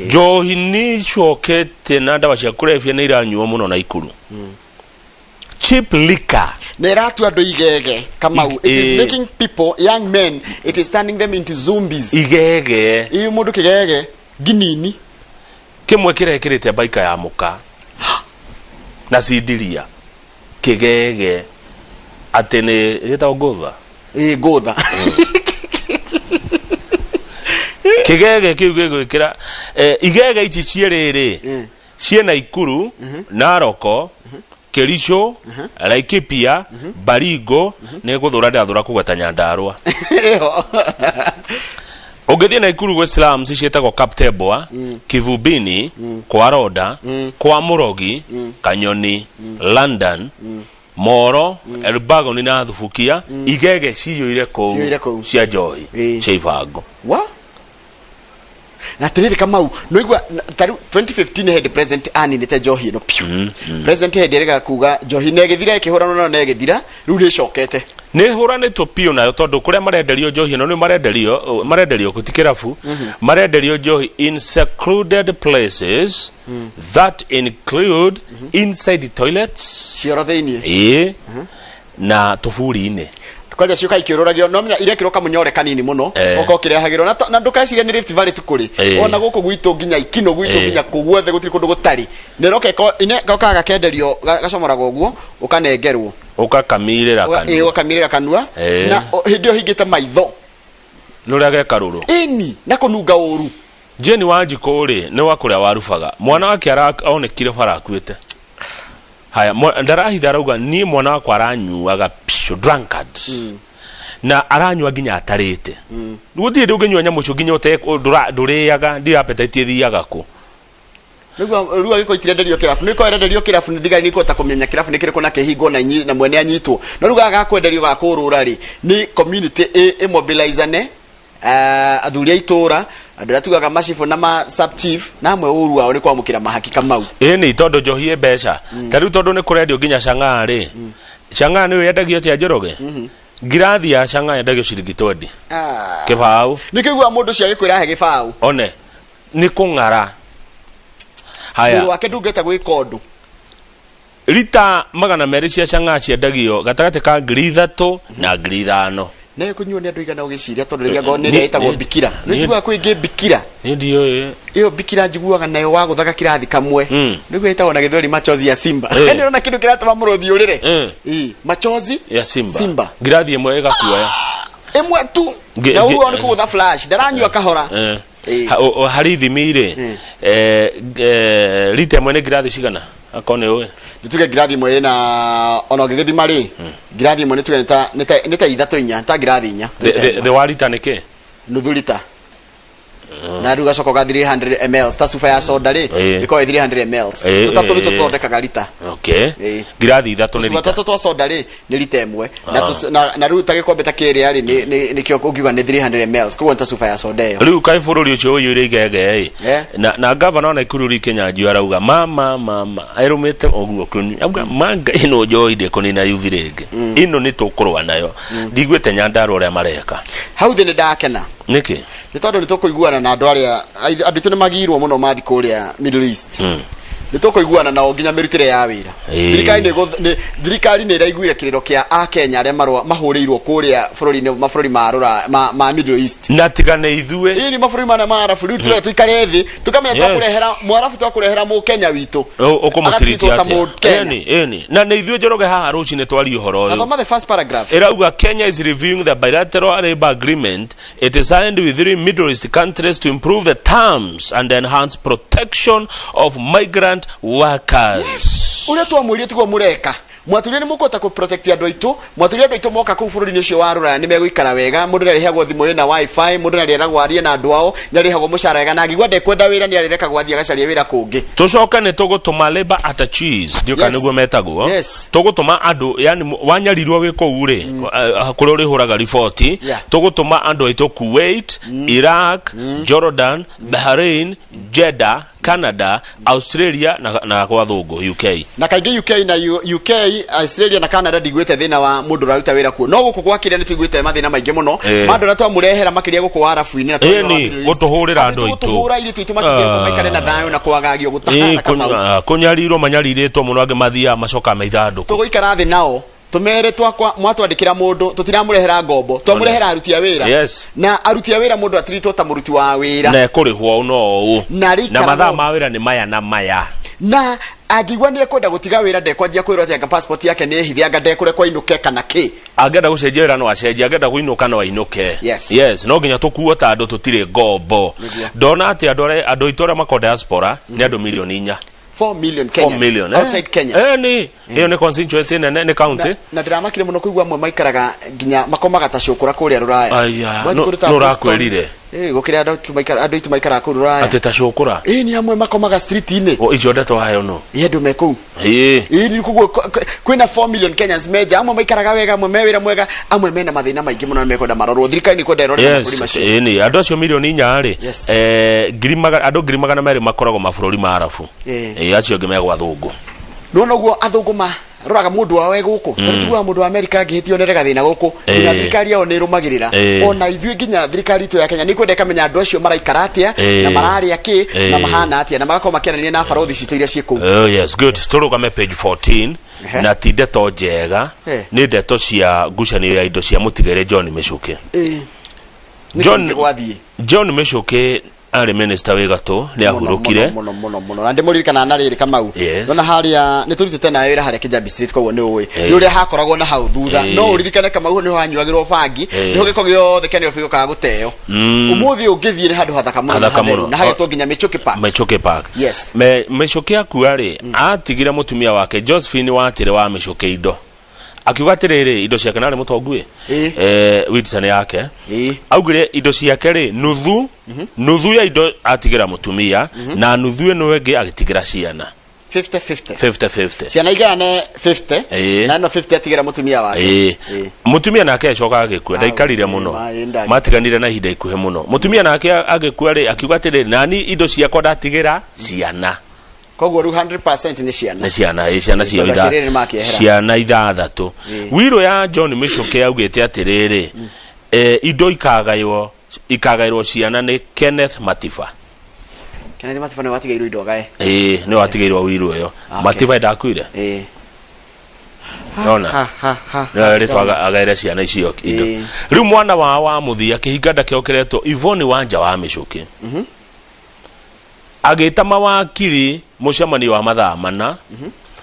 Njohi nĩ icokete na ndawa cia kũrebia nĩ iranyuo mũno Naikuru. Cheap liquor. Na ĩratua andũ igege, Kamau. It is making people, young men, it is turning them into zombies. Igege. Ĩ mũndũ kĩgege nginini. Kĩmwe kĩrekĩrĩte baika ya mũka na cindiria kĩgege atĩ nĩ gĩtagwo ngũtha. Ĩ ngũtha. Kĩgege kĩu gĩgwĩkĩra igege ici cierĩ rĩ, ciĩ Naikuru, Naroko, Kericho, Laikipia, Baringo, nĩ gũthũra ndĩrathũra kũgweta Nyandarua. Ĩho. Ũngĩthiĩ Naikuru gwĩ slums ciĩtagwo Kaptebwa, Kivumbini, kwa Roda, kwa Mũrogi, Kanyoni, London, Moro, Elbagon na Thubukia, igege ciyũire Ciyũire kũu kũu. cia njohi cia ibango. Wa? Na atiriri, Kamau, noigua ta riu 2015 hĩndĩ president aninĩte njohi ĩno piũ. President hĩndĩ ĩrĩga kuga njohi nĩ ĩgĩthira, ĩkĩhũranwo nayo na ĩgĩthira, rĩu nĩ ĩcokete. Nä hå piũ nayo tondå kå rä a marenderio njohi ĩno nĩ marenderio kũ ti kĩrabu, marenderio njohi in secluded places that include inside toilets, cioro thĩiniĩ, ĩĩ, na tũburi-inĩ. Kwanja ciũka ikĩũrũragio, no menya irekĩrwo kamũnyore kanini mũno. Ũka ũkĩrehagĩrwo na ndũkecirie nĩ Rift Valley tu kũrĩ ona gũkũ gwitũ nginya Ikino gwitũ, nginya kũ guothe gũtirĩ kũndũ gũtarĩ. Na ĩroka ĩgoka gakenderio, gacomoragwo ũguo, ũkanengerwo. Ũgakamirĩra kanua. Ũgakamirĩra kanua. Na hĩndĩ ĩyo hingĩte maitho. Nĩ ũrĩa gekarũrũ. Ĩni na kũnunga ũru. Jane Wanjikũ rĩ, nĩ wa kũrĩa warubaga mwana wake onekire bara akuĩte. Haya, ndarahitha, arauga niĩ mwana wakwa aranyuaga piũ, drunkard, na aranyua nginya atarĩte. Gũtirĩ hĩndĩ ũngĩnyua nyamũ icio nginya ndũrĩaga, ndio appetite ĩthiaga kũ. Nĩguo rĩu angĩkorwo itirenderio kĩrabu, nĩ korwo irenderio kĩrabu nĩ thigari nĩ ikũhota kũmenya kĩrabu nĩ kĩrĩkũ na kĩhingwo na na mwene anyitwo. No rĩu gaka gakwenderio gakũrũra rĩ, nĩ community ĩmobilizane, athuri a itũra, andũ arĩa tugaga macibũ na ma sub chief, na amwe ũru wao nĩ kwamũkĩra mahaki, Kamau. Ĩni tondũ njohi ĩ mbeca. Ta rĩu tondũ nĩ kũrendio nginya chang'aa rĩ, chang'aa nĩ yendagio atĩa, Njoroge? Ngirathi ya chang'aa yendagio ciringi 20. Ah. Kĩbaũ. Nĩ kĩigua mũndũ ũcio agĩkwĩra he gĩbaũ. One nĩ kũng'ara. Haya. Mwĩrĩ wake ndũngĩhota gwĩka ũndũ. Rita 200 cia chang'aa ciendagio gatagatĩ ka 3000 na 5000. Na kũnyuo nĩ andũ igana ũgĩciria tondũ rĩngĩ angorwo nĩ ĩrĩa ĩtagwo bikira, nĩ njiguaga kwĩ ĩngĩ bikira. Nĩ ndiũĩ. Ĩyo bikira njiguaga nayo wagũthaga kirathi kamwe. Nĩguo ĩtagwo na gĩthweri machozi ya simba. Nĩ ũrona kĩndũ kĩratũma mũrũthi ũrĩre. Ĩ, machozi ya simba. Simba. Ngirathi ĩmwe ĩgakuoya. Ĩmwe tu. Na ũguo nĩ kũgũtha flash, ndaranyua kahora. Harĩ ithimi rĩ, rita ĩmwe nĩ ngirathi cigana, akorwo nĩ ũĩ? Nĩ tuge ngirathi ĩmwe ĩna, ona ũngĩgĩthima rĩ, ngirathi ĩmwe nĩ tuge nĩ ta ithatũ, inya, ta ngirathi inya. Thĩ wa rita nĩ kĩ? Nuthu rita. Na rĩu gacoka ũga 300 ml, ta cuba ya soda rĩ, ĩkoragwo ĩ 300 ml. Tũtatũ nĩ tũthondekaga rita. Okay. Ngirathi ithatũ nĩ tũcuba rita. Tũtatũ twa soda rĩ, nĩ rita ĩmwe. Na Ah. na rĩu ta gĩkombe ta kĩrĩa rĩ, nĩkĩo ũngiuga nĩ 300 ml, koguo nĩ ta cuba ya soda ĩyo. Rĩu kaĩ bũrũri ũcio ũiyũire igege ĩ. Na gavana wa Naikuru Lee Kinyanjui arauga mama mama erũmĩte ũguo kũnyua, auga manga ĩno njohi ndĩkũnina yuthi rĩngĩ, ĩno nĩ tũkũrũa nayo. Ndiguĩte Nyandarua ũrĩa mareka. Hau thĩ nĩ ndakena. Nĩkĩ? Nĩ tondũ nĩ tũkũiguana na andũ arĩa, andũ aitũ nĩ magirwo mũno mathi kũrĩa Middle East. Nĩ tũkũiguana nao nginya mĩrutĩre ya wĩra. Thirikari nĩ ĩraiguire kĩrĩro kĩa akenya arĩa marũa mahũrĩirwo kũrĩa bũrũri-inĩ, mabũrũri ma rũra ma Middle East. Na tiga nĩ ithuĩ. Ĩĩ, nĩ mabũrũri mana ma Arabu. Rĩu tũrĩa tũikare thĩ tũkamenya twakũrehera mwarabu, twakũrehera mũkenya witũ, ũkũmũtiriti agatreatwo ta atĩa? Mũkenya. Ĩni, ĩni, na nĩ ithuĩ, Njoroge, haha rũcinĩ twarie ũhoro ũyũ. Thoma the first paragraph. Ĩrauga Kenya is reviewing the bilateral labor agreement it signed with three Middle East countries to improve the terms and enhance protection of migrant workers. Ũrĩa twamwĩrie tiguo mũreka. Mwatwĩrire nĩ mũkũhota kũ protect andũ aitũ. Mwatwĩrire andũ aitũ moka kũu bũrũri-inĩ ũcio wa rũraya nĩ megũikara wega. Mũndũ nĩ arĩheagwo thimũ ĩna wifi, mũndũ nĩ arĩeragwo arie na andũ ao, nĩ arĩhagwo mũcara wega, na angĩigua ndekwenda wĩra nĩ arĩrekagwo athiĩ agacarie wĩra kũngĩ. Tũcoke nĩ tũgũtũma labor attaches, ndiũ kana Yes. nĩguo metagwo. Yes. Tũgũtũma andũ, yani wanyarirwo wĩ kũu rĩ, kũrĩa ũrĩhũraga riboti. Yeah. Tũgũtũma andũ aitũ Kuwait, Iraq, Jordan, Bahrain, Jeddah, Canada, Australia na kwa thũngũ UK. Na kaingĩ UK na UK, Australia na Canada ndiguĩte thĩna wa mũndũ ũraruta wĩra kuo, no gũkũ gwa kĩrĩa nĩ tũiguĩte mathĩna maingĩ mũno ma andũ arĩa twamũrehera makĩria gũkũ warabu-inĩ na twarĩ wa Ĩni, Middle East. gũtũhũrĩra andũ aitũ. Gũtũhũra airĩtu aitũ matingĩrwo maikare na thayũ na kwagagio gũtahana Kamau. Kũnyarirwo manyarirĩtwo mũno, angĩ mathiaga macoka me ithandũkũ. Tũgũikara thĩ nao tumere twakwa mwatwandĩkĩra mũndũ tũtiramũrehera ngombo, twamũrehera aruti a wĩra. Na aruti a wĩra, mũndũ atiritwo ta mũruti wa wĩra na ekũrĩhwo ũũ no ũũ Na arĩikara na mathaa no- ma wĩra nĩ maya na maya. Na angĩigua nĩ ekwenda gũtiga wĩra, ndekwanjia kwĩrwo atĩ anga passport yake nĩ hithe, anga ndekũrekwo ainũke kana kĩ. Angĩenda gũcenjia wĩra no acenjie, angĩenda kũinũka no ainũke. Yes, no nginya tũkuo ta andũ, tũtirĩ ngombo. Nĩguo. Ndona atĩ andũ arĩa, andũ aitũ arĩa makoragwo diaspora nĩ andũ 4 milioni. 4 million 4 Kenyans million, eh? outside Kenya. Nĩ ĩyo nĩ constituency nene, nĩ county. Na ndĩramakire mũno kũigua amwe maikaraga nginya makomaga ta cũkũra kũrĩa rũraya. Aya, Wathiĩ kũndũ ta nũ Boston, ũrakwĩrire? Gũkĩrĩ andũ aitũ andũ aitũ maikaraga kũu rũraya. Atĩ ta cũkũra? Ĩ, nĩ amwe makomaga street-inĩ. O, icio ndeto hayo no. Ĩ, andũ me kũu. Ĩ, nĩ koguo kwĩna 4 million Kenyans menja, amwe maikaraga wega, amwe me wĩra mwega, amwe mena mathĩna maingĩ mũno na mekwenda marorwo. Thirikari nĩ kwenda ĩrore mabũrũri macio. Ĩni, andũ acio 4 milioni rĩ, andũ 200,000 makoragwo mabũrũri ma Arabu. Acio angĩ me gwa thũngũ. Nona ũguo athũngũ maroraga mũndũ wao e gũkũ. Tondũ tugaga mũndũ wa Amerika angĩhĩtio nĩ gathĩna gũkũ, nginya thirikari yao nĩ ĩrũmagĩrĩra. Ona ithuĩ nginya thirikari itũ ya Kenya nĩ kwenda ĩkamenya andũ acio maraikara atĩa na mararĩa kĩ na mahana atĩa, na magakorwo makĩaranĩria na barothi citũ iria ciĩ kũu. Oh, yes, good. Tũrũgame page 14. Na ti ndeto njega, nĩ ndeto cia ngucanio ya indo cia mũtigere John Michuki. Nĩ John kĩndũ gwathiĩ. John Michuki arĩ minister wĩ gatũ, nĩ ahurũkire. Mũno mũno mũno, na ndĩmũririkanaga na rĩrĩ, Kamau. Nona harĩa nĩ tũrutĩte nawe wĩra harĩa Kijabi Street, koguo nĩ ũĩ nĩ ũrĩa hakoragwo na hau thutha. No ũririkane, Kamau, nĩho hanyuagĩrwo bangi, nĩho gĩko gĩothe kĩa Nairobi gĩũkaga gũteo. Ũmũthĩ ũngĩthiĩ nĩ handũ hathaka mũno na Hathaka hatheru mũno. na hagetwo nginya Michuki Park. Michuki Park. Yes. Michuki akua rĩ, atigire mũtumia wake Josephine Watire wa Michuki indo, akiuga atĩrĩrĩ, indo ciake, narĩ mũtongu ĩ, Windsor nĩ yake. Augire indo ciake rĩ, nuthu nuthu ya indo atigĩra mũtumia na nuthu ĩno ĩngĩ agĩtigĩra ciana. 50 50. 50 50. Ciana igane 50 na ĩno 50 atigĩra mũtumia wake. Mũtumia nake acoka agĩkua, ndaikarire mũno. Ma, ĩĩ, ndarĩ. Matiganire na ihinda ikuhĩ mũno. Mũtumia nake agĩkua rĩ, akiuga atĩrĩrĩ, nani indo ciakwa ndatigĩra ciana. Koguo rĩu 100% nĩ ciana. Nĩ ciana, ĩ, ciana ciao. Tondũ aciari erĩ nĩmakĩehera. Ciana ithathatũ. Wiro ya John Michuki yaugĩte atĩrĩrĩ, indo ikagaĩrwo ciana nĩ Kenneth Matiba. Kenneth Matiba nĩwe watigĩirwo indo agae. Ĩ, nĩwe watigĩirwo wiro ĩyo. Matiba ndakuire. Nona Ha, ha, ha, nĩwe rĩtwa agaĩre ciana icio indo. Rĩu mwana wao wa mũthia, kĩhinga kĩao kĩretwo Yvonne Wanja wa Michuki, agĩta mawakiri mũcemanio wa mathaa 4.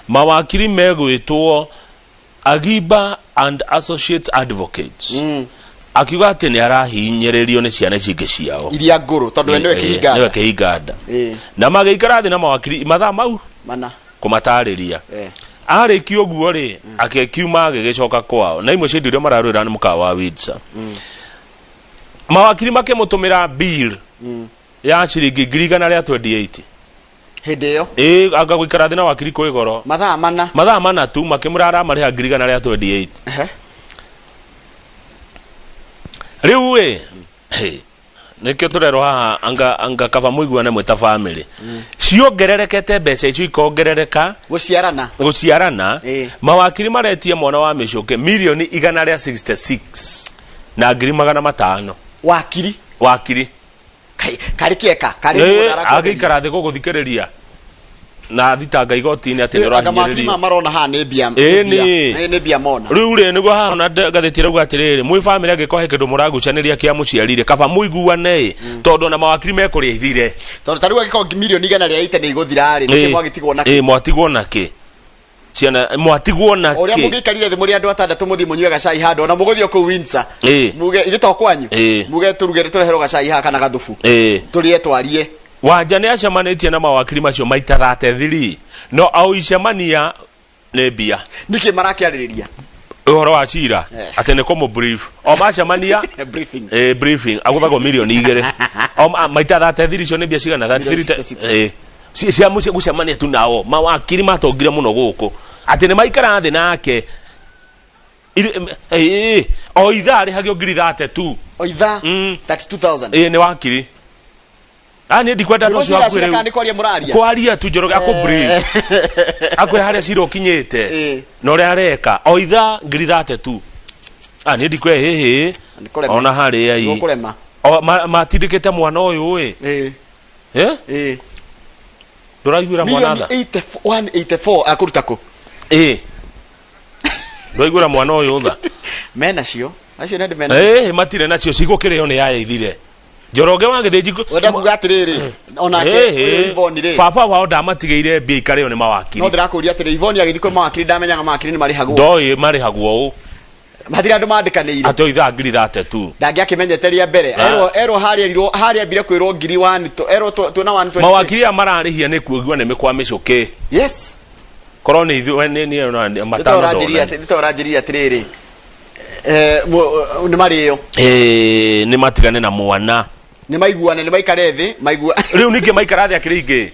Mawakiri megwĩtwo Agiba and Associates Advocates. Akiuga atĩ nĩ arahinyĩrĩrio nĩ ciana ici ingĩ ciao iria ngũrũ, tondũ we nĩwe kĩhinga. Nĩwe kĩhinga nda. Na magĩikara thĩ na mawakiri mathaa mau 4 kũmatarĩria. Arĩkia ũguo rĩ, akĩkiuma agĩgĩcoka kwao na imwe cia indo iria mararũĩra nĩ mũkawa wa Windsor. Mawakiri makĩmũtũmĩra bill ya ciringi 128,000. Hĩndĩ ĩyo? Ĩ, anga gũikara thĩ na wakiri kwĩ goro. Mathaa 4. Mathaa 4 tu, makĩmũra aramarĩha 128,000. Rĩu ĩ, hĩ, nĩkĩo tũrerwo haha anga kaba mũiguane mwĩ ta family. Ciongererekete, mbeca icio ikongerereka. Gũciarana. Gũciarana. Mawakiri maretia mwana wa Mĩcũke 166,500,000. Wakiri? Wakiri. Karĩ kĩeka karĩ mũndũ arakwenderia. Agĩikara thĩ gũgũthikĩrĩria na thitanga igoti-inĩ atĩ nĩ Anga mawakiri ũrahinyĩrĩrio. maya marona haha nĩ mbia. Ĩ, Nĩ mbia. nĩ. Ĩ, nĩ mbia mona. Rĩu rĩ, nĩguo haha ona ngathĩti ĩrauga atĩrĩrĩ, mwĩ famĩlĩ angĩkorwo he kĩndũ mũragucanĩria kĩa mũciari rĩ, kaba mũiguane ĩ, tondũ ona mawakiri mekũrĩa ithire. Tondũ ta rĩu angĩkorwo 180,000,000 nĩ igũthira rĩ, nĩkĩ mwagĩtigwo na Ĩ, mwatigwo na kĩ? Ciana mwatigwo na O ũrĩa kĩ? Mũngĩikarire thĩ mũrĩ andũ atandatũ, mũthiĩ mũnyue gacai handũ, ona mũgũthiĩ o kũu Windsor, muge ithuĩ to kwanyu, muge tũruge, tũreherwo gacai haha kana gathubu, tũrĩe, twarie. Wanja nĩ acemanĩtie na mawakiri macio maita 33, no o icemania Nĩ mbia. Nĩkĩ marakĩarĩrĩria? Ũhoro wa cira. Atĩ nĩ kũmũ brief o macemania. Briefing. Briefing agũthagwo mirioni 2 o maita 33, icio nĩ mbia cigana? 33. 66. Cia mũciĩ gũcemania tu nao mawakiri matongire mũno gũkũ atĩ nĩ maikara thĩ nake. O ithaa rĩhagio ngiri 30 tu. O ithaa 32000. Nĩ wakiri. Ah, niĩ ndikwenda andũ acio Nĩguo hakuhĩ cira rĩu. Kana nĩ kwaria mũraria? Kwaria tu, Njoroge akũ brief, akwĩra harĩa cira ũkinyĩte na ũrĩa areka, o ithaa ngiri 30 tu. Ah, niĩ ndikwe hĩhĩ. Kũrema. Ona harĩa i Nĩgũkũrema. O, matindĩkĩte mwana ũyũ ĩ. Eh? Ndũraiguĩra mwana Milioni tha? 84 184 akũruta kũ? Ĩ, ndũraiguĩra mwana ũyũ tha? Menacio acio nĩ andũ mena. Ĩ, matirĩ nacio, cigũkĩrĩo nĩ yaya ithire, Njoroge wa Gĩthĩnji. Wenda kuga atĩrĩrĩ, onake ũyũ Yvonne rĩ, Baba wao ndamatigĩire mbia ikarĩo nĩ mawakiri. No ndĩrakũria atĩrĩ, Yvonne agĩthiĩ kwĩ mawakiri ndamenyaga mawakiri nĩ marĩhagwo? Ndoĩ marĩhagwo ũ. Hatirĩ andũ mandĩkanĩire. Atĩ o ithaa ngiri 30 tu. Ndangĩakĩmenyete rĩa mbere. Erwo harĩa erirwo harĩa ambire kwĩrwo ngiri 1 erwo twĩna 120. Mawakiri aya mararĩhia nĩ kuigua nĩ mĩkwa mĩcũkĩ. Yes. Korwo nĩ ithuĩ nĩ matano. Nĩta ndona. ũranjĩrire atĩrĩrĩ, nĩ marĩo. Ĩĩ, nĩ matigane na mwana. Nĩ maiguane, nĩ maikare thĩ maigua. Rĩu ningĩ maikara thĩ akĩrĩ ingĩ.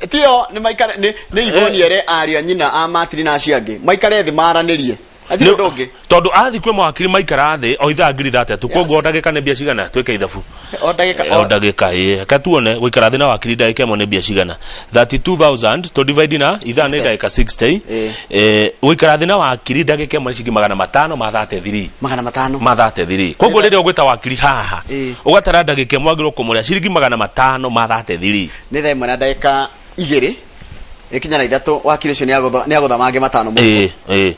Tiyo nĩ maikare nĩ Yvonne ere ariũ a nyina a Martin na acio angĩ maikare thĩ maranĩrie, hatirĩ ũndũ ũngĩ. Tondũ athi kwĩ mawakiri maikara thĩ o ithaa ngiri 30, koguo o ndagĩka nĩ mbia cigana? Twĩke ithabu. O ndagĩka. O ndagĩka, ĩĩ. Reke tuone gũikara thĩ na wakiri ndagĩka 1 nĩ mbia cigana. 32000 to divide na ithaa nĩ 60. Ndagĩka 60. Gũikara thĩ na wakiri ndagĩka 1 nĩ ciringi 533. 500. Ma 33. Koguo rĩrĩa ũgwĩta wakiri haha ũgatara ndagĩka 1, wagĩrĩirwo kũmũrĩa ciringi 533. Nĩ thaa 1 na ndagĩka 2 ĩkinya na 3, wakiri ũcio nĩ agũtha mangĩ 5 mũhuko. Ĩĩ.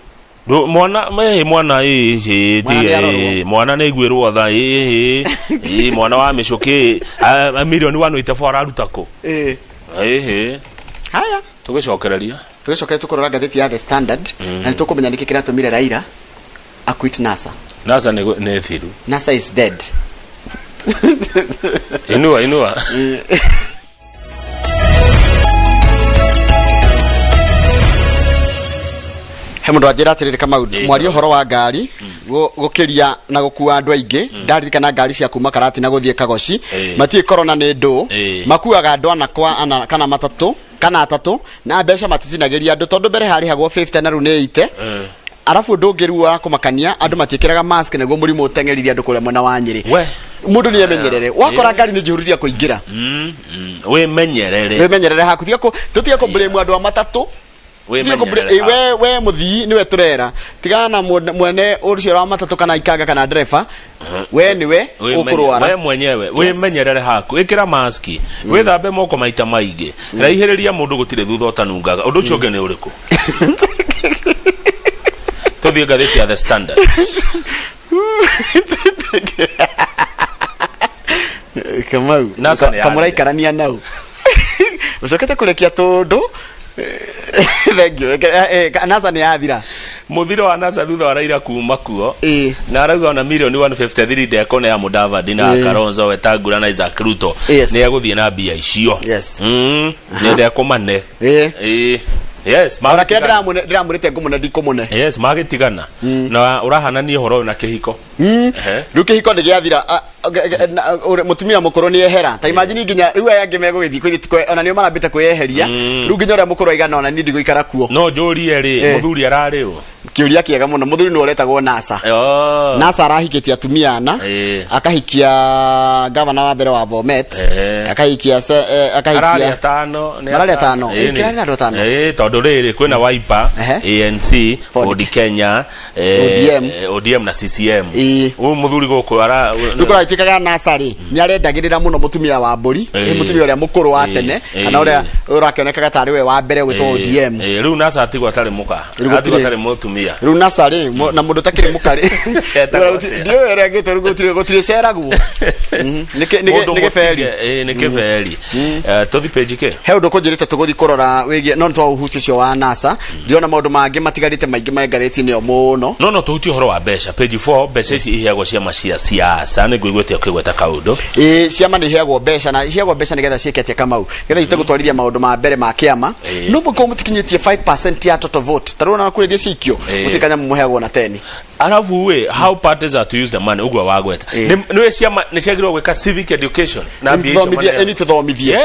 Mwana mwana ĩĩ ĩĩ. Mwana Tiga, nĩarorwo. Mwana nĩ aiguĩrwo tha. Ĩĩ, mwana wa mĩcũkĩ, mirioni 184 araruta kũ? Ĩĩ. Haya. Tũgĩcokereria. Tũgĩcokereria tũkũrora ngathĩti ya The Standard na nĩ tũkũmenya nĩkĩ kĩratũmire Raila aquit NASA. NASA nĩ thiru. NASA is dead. Inua inua. He mũndũ wanjĩra atĩrĩrĩ, Kamau, mwaria ũhoro wa ngari gũkĩria na gũkua andũ aingĩ, ndaririkana ngari cia kuma Karatina gũthiĩ Kagoci. Matiũĩ korona nĩ ndũ. Makuaga andũ ana kwa ana kana matatũ kana atatũ na mbeca matitinagĩria andũ, tondũ mbere harĩhagwo 50 na rĩu nĩ 80. Arabu ũndũ ũngĩ rĩu wa kũmakania, andũ matiĩkĩraga mask nĩguo mũrimũ ũteng'eririe andũ kũrĩa mwena wa Nyĩrĩ. We. Mũndũ nĩ emenyerere wakora ngari nĩ njihũru cia kũingĩra. Wĩmenyerere. Wĩmenyerere haku, tiga tũtige kũ blame andũ a matatũ. Tiga kũ Wĩmenyerere. We mũthii nĩwe tũrera, tigana na mwene ũcio wa matatũ kana ikanga kana ndereba, we nĩwe ũkũrwara. We mwenyewe wĩmenyerere haku, ĩkĩra maski, wĩthambe moko maita maingĩ, raihĩrĩria mũndũ, gũtirĩ thutha ũtanungaga. Ũndũ ũcio ũngĩ nĩ ũrĩkũ? Tũthiĩ ngathĩti ya The Standard. Kamau. NASA nĩ Kamũraikarania nau ũcokete kũrekia tũndũ. Thank you. NASA nĩ yathira. Mũthiro wa NASA thutha wa Raila kuma kuo na arauga ona mirioni 153 ndekone ya Mudavadi na Kalonzo, Wetangula na Isaac Ruto. Nĩ egũthiĩ na mbia icio. Nĩ ndekũmane. Ĩĩ. Yes. Ona kĩrĩa Magĩtigana. ndĩramũrĩte ngũmũne ndikũmũne. Yes, magĩtigana na ũrahanania ũhoro ũyũ na kĩhiko. Rĩu kĩhiko nĩ gĩathira. Mũtumia mũkũrũ nĩ ehera, ta imagine nginya rĩu aya angĩ megũgĩthiĩ ona nĩo marambĩte kwĩyeheria. Rĩu nginya ũrĩa mũkũrũ aigana ona niĩ ndigũikara kuo. No njũrie rĩ, mũthuri ararĩ ũ? Kĩũria kĩega mũno. Mũthuri nĩ ũretagwo NASA. NASA arahikĩtie atumia ana. Akahikia gavana wa mbere wa Bomet, akahikia Ararĩ akahikia atano nĩ Mararĩ atano. Ĩĩ, Kĩrarĩ andũ atano. Ĩĩ, tondũ rĩrĩ kwĩna Wiper, ANC, Ford Kenya, ODM. ODM na CCM. Ũyũ mũthuri gũkũ ara Rĩu kũratuĩkaga NASA rĩ nĩ arendagĩrĩra mũno mũtumia wa mbũri. Mũtumia ũrĩa mũkũrũ wa tene kana ũrĩa ũrakĩonekaga tarĩ we wa mbere gwĩtwo ODM. Rĩu NASA atigwo atarĩ mũka. Rĩu Atigwo gũtirĩ. atarĩ mũtumia. Atĩa? Rĩu NASA rĩ, na mũndũ ũtakĩrĩ mũkarĩ. Etagwo atĩa? Ndiũĩ ũrĩa ngĩtwo rĩu, gũtirĩ ceragwo. Mũndũ Nĩ gĩberi. mũtige, ĩĩ, nĩ kĩberi. Tũthi page kĩ? He ũndũ kũnjĩrĩte tũgũthiĩ kũrora wĩgiĩ, no nĩtwaũhutia ũcio wa NASA. Ndĩrona maũndũ mangĩ matigarĩte maingĩ me ngathĩti-inĩ ĩyo mũno. No tũhutie ũhoro wa mbeca, page 4. Mbeca ici iheagwo ciama cia siasa, nĩ ngũiguĩte ũkĩgweta kaũndũ. Ĩĩ, ciama nĩ iheagwo mbeca, na iheagwo mbeca nĩgetha ciĩke atĩa, Kamau? Nĩgetha ihote gũtwarithia maũndũ ma mbere ma kĩama. No mũkorwo mũtikinyĩtie 5% ya total vote, ta rĩu ona kũrĩ iria ciaikio, gũtirĩ kanyamũ mũheagwo na teni. Arabu ĩ, how parties are to use the money, ũguo wagweta. Nĩ ciama nĩ ciagĩrĩirwo gwĩka civic education na mbia icio Ĩni maneagwo. tũthomithie.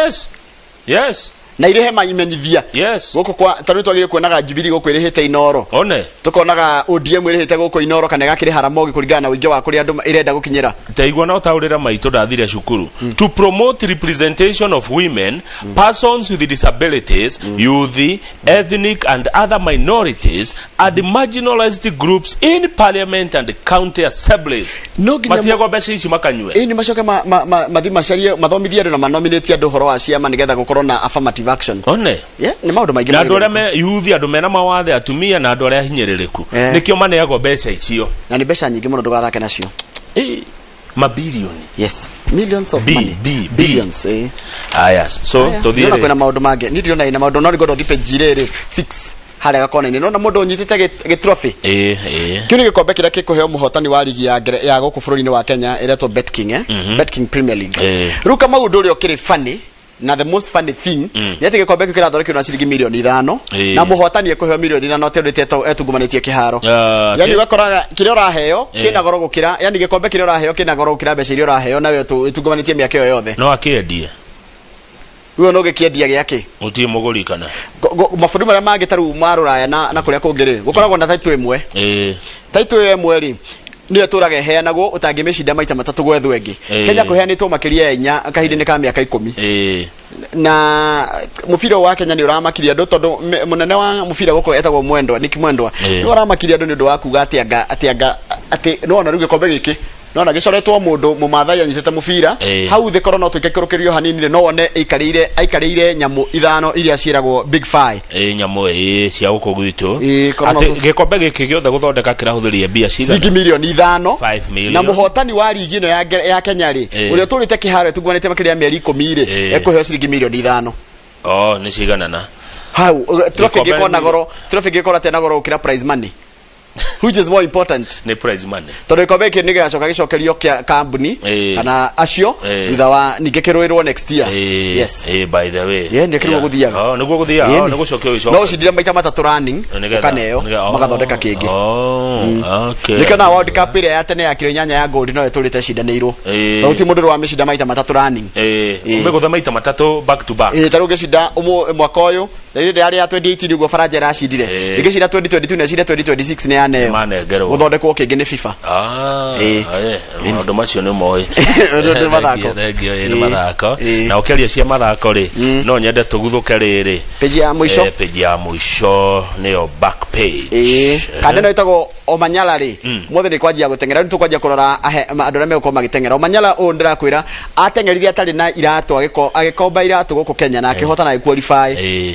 Yes. Na irĩhe maimenyithia. Gũkũ kwa ta rĩu twagĩrĩire kuonaga Jubilee gũkũ ĩrĩhĩte Inoro, one tukonaga ODM ĩrĩhĩte gũkũ Inoro kana ĩgakĩrĩha Ramogi kũringana na ũingĩ wa kũrĩa andũ ĩrenda gũkinyĩra. Taigua na ũtaũrĩra maitũ ndathire cukuru. To promote representation of women, persons with disabilities, youth, ethnic and other minorities and marginalized groups in parliament and county assemblies. No nginya Matiagwo mbeca ici makanyue. Ĩĩ, nĩ macoke mathiĩ macarie, mathomithie andũ na manominate andũ ũhoro wa ciama nĩgetha gũkorwo na affirmative action. One. Yeah, nĩ maũndũ maingĩ Na andũ arĩa magĩrĩire. me youth, andũ mena mawathe, atumia na andũ arĩa ahinyĩrĩrĩku. Nĩkĩo maneagwo mbeca icio. Na nĩ mbeca nyingĩ mũno, ndũgathake nacio. Ĩ, mabilioni. Yes, millions of B, money. B, B. Billions, eh. Aya, so Aya, tũthiĩ ndĩrona rĩ. kwĩna maũndũ mangĩ, niĩ ndirona ĩna maũndũ, no nĩngwenda ũthiĩ page rĩrĩ 6 harĩa gakona-inĩ, nona mũndũ ũnyitĩte gĩtrophy. Ĩ, ĩ. Kĩu nĩ gĩkombe kĩrĩa gĩkũheo mũhotani wa ligi ya gũkũ bũrũri-inĩ wa Kenya ĩretwo BetKing, eh? BetKing Premier League. Rĩu Kamau, ũndũ ũrĩa ũkĩrĩ funny na the most funny thing nĩ atĩ gĩkombe kĩu kĩrathondekirwo na ciringi 5 mirioni na mũhotani ekũheo 5 mirioni atendete etungumanĩtie kĩharo. Yani ũgakoraga kĩrĩa ũraheo kĩna goro gũkĩra, yani gĩkombe kĩrĩa ũraheo kĩna goro gũkĩra mbeca iria ũraheo, nawe ũtungumanĩtie mĩaka ĩyo yothe. No akĩendie. Rĩu no gĩkĩendia gĩakĩ? Gũtirĩ mũgũri kana? Mabũrũri marĩa mangĩ ta rĩu ma rũraya na kũrĩa kũngĩ rĩ, gũkoragwo na title ĩmwe. Title ĩyo ĩmwe rĩ, nĩyo ĩtũraga ĩheanagwo, ũtangĩmĩcinda maita matatũ gwethwo ĩngĩ. Kenya kũheanĩtwo makĩria ya inya kahinda-inĩ ka mĩaka 10. Na mũbira ũyũ wa Kenya nĩ ũramakirie andũ tondũ mũnene wa mũbira gũkũ etagwo Mwendwa, Nick Mwendwa, nĩ ũramakirie andũ nĩ ũndũ wa kuga atĩ anga atĩ anga atĩ nĩwona rĩu gĩkombe gĩkĩ nona gĩcoretwo mũndũ mũmathai anyitĩte mũbira. Hau thĩ korwo no tuĩke kũrũkĩrio hanini rĩ, no wone aikarĩire aikarĩire nyamũ ithano iria ciĩragwo Big Five. Ĩ, nyamũ ĩ cia gũkũ gwitũ. Ĩ, korwo no Atĩ gĩkombe gĩkĩ gĩothe gũthondeka kĩrahũthĩria mbia cigana? Ciringi 5 mirioni. 5 million. Na mũhotani wa ligi ĩno ya Kenya rĩ, ũrĩa ũtũrĩte kĩharo ĩtungumanĩte makĩria ya mĩeri 10 rĩ, ekũheo ciringi 5 mirioni. Oh, nĩ ciganana? Hau trophy Gĩkombe ĩngĩkorwo na goro, trophy ĩngĩkorwo atĩa na goro gũkĩra prize money, which is more important? Nĩ prize money. Tondũ gĩkombe gĩkĩ nĩ gĩgacoka gĩcokerio kĩa kambuni kana acio thutha wa ningĩ kĩrũĩrwo next year. Yes. By the way. Yeah, nĩ kĩrĩguo gũthiaga. Oh, nĩguo gũthiaga. Ĩĩ, Oh, nĩ. nĩ gũcokio gĩcoka. No ũcindire maita matatũ running, ũkaneo, Oh, magathondeka kĩngĩ. Oh, okay. Nĩkĩo na World Cup ĩrĩa ya tene ya kiro 8 ya gold no ĩtũrĩte ĩcindanĩirwo, tondũ ti mũndũ ũramĩcinda maita matatũ running. Ũmĩgũtha maita matatũ back to back. Ĩĩ, ta rĩu ũngĩcinda mwaka ũyũ, hĩndĩ yarĩ ya 2018 ũguo Faranja ĩracindire, ĩngĩcinda 2022 na ĩcinde 2026, nĩ yaneo. Manengerwo. Gũthondekwo kĩngĩ nĩ FIFA. Ah, maũndũ macio nĩ moĩ. Nĩ mathako. Thengiũ, ĩ, nĩ mathako. Na ũkĩaria cia mathako rĩ, no nyende tũguthũke rĩrĩ. Page ya mũico. Page ya mũico nĩyo back page. Ĩĩ, kanda ĩno ĩtagwo Omanyala rĩ, mothe nĩ kwanjia gũteng'era. Rĩu tũkwanjia kũrora andũ arĩa megũkorwo magĩteng'era. Omanyala ũyũ ndĩrakwĩra ateng'erire atarĩ na iratũ, agĩkomba iratũ gũkũ Kenya na akĩhotana, agĩqualify.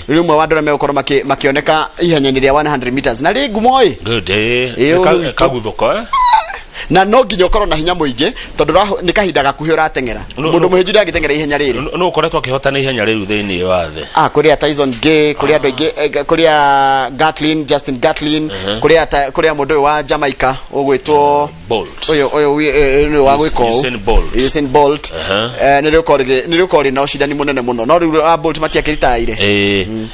Rĩu ũmwe wa andũ arĩa megũkorwo makĩoneka ihenya-inĩ rĩa 100 meters, na rĩ ngumo ĩ. Good. Ĩĩ, Nĩ ũyũ witũ. Kaguthũko, eh? Na no nginya ũkorwo na hinya mũingĩ tondũ nĩ kahinda gakuhĩ ũrateng'era. Mũndũ mũhĩnju ndangĩteng'era ihenya rĩrĩ. Nũ ũkoretwo akĩhotana ihenya rĩu thĩinĩ wa thĩ? Ah, kũrĩ a Tyson Gay, kũrĩ andũ aingĩ, kũrĩ a Gatlin, Justin Gatlin, kũrĩ a mũndũ ũyũ wa Jamaica ũgwĩtwo Bolt. Ũyũ nĩ wa gwĩka ũũ. Usain Bolt. Usain Bolt. Nĩ rĩũkorwo rĩ na ũcindani mũnene mũno, no rĩu a Bolt matiakĩritaire.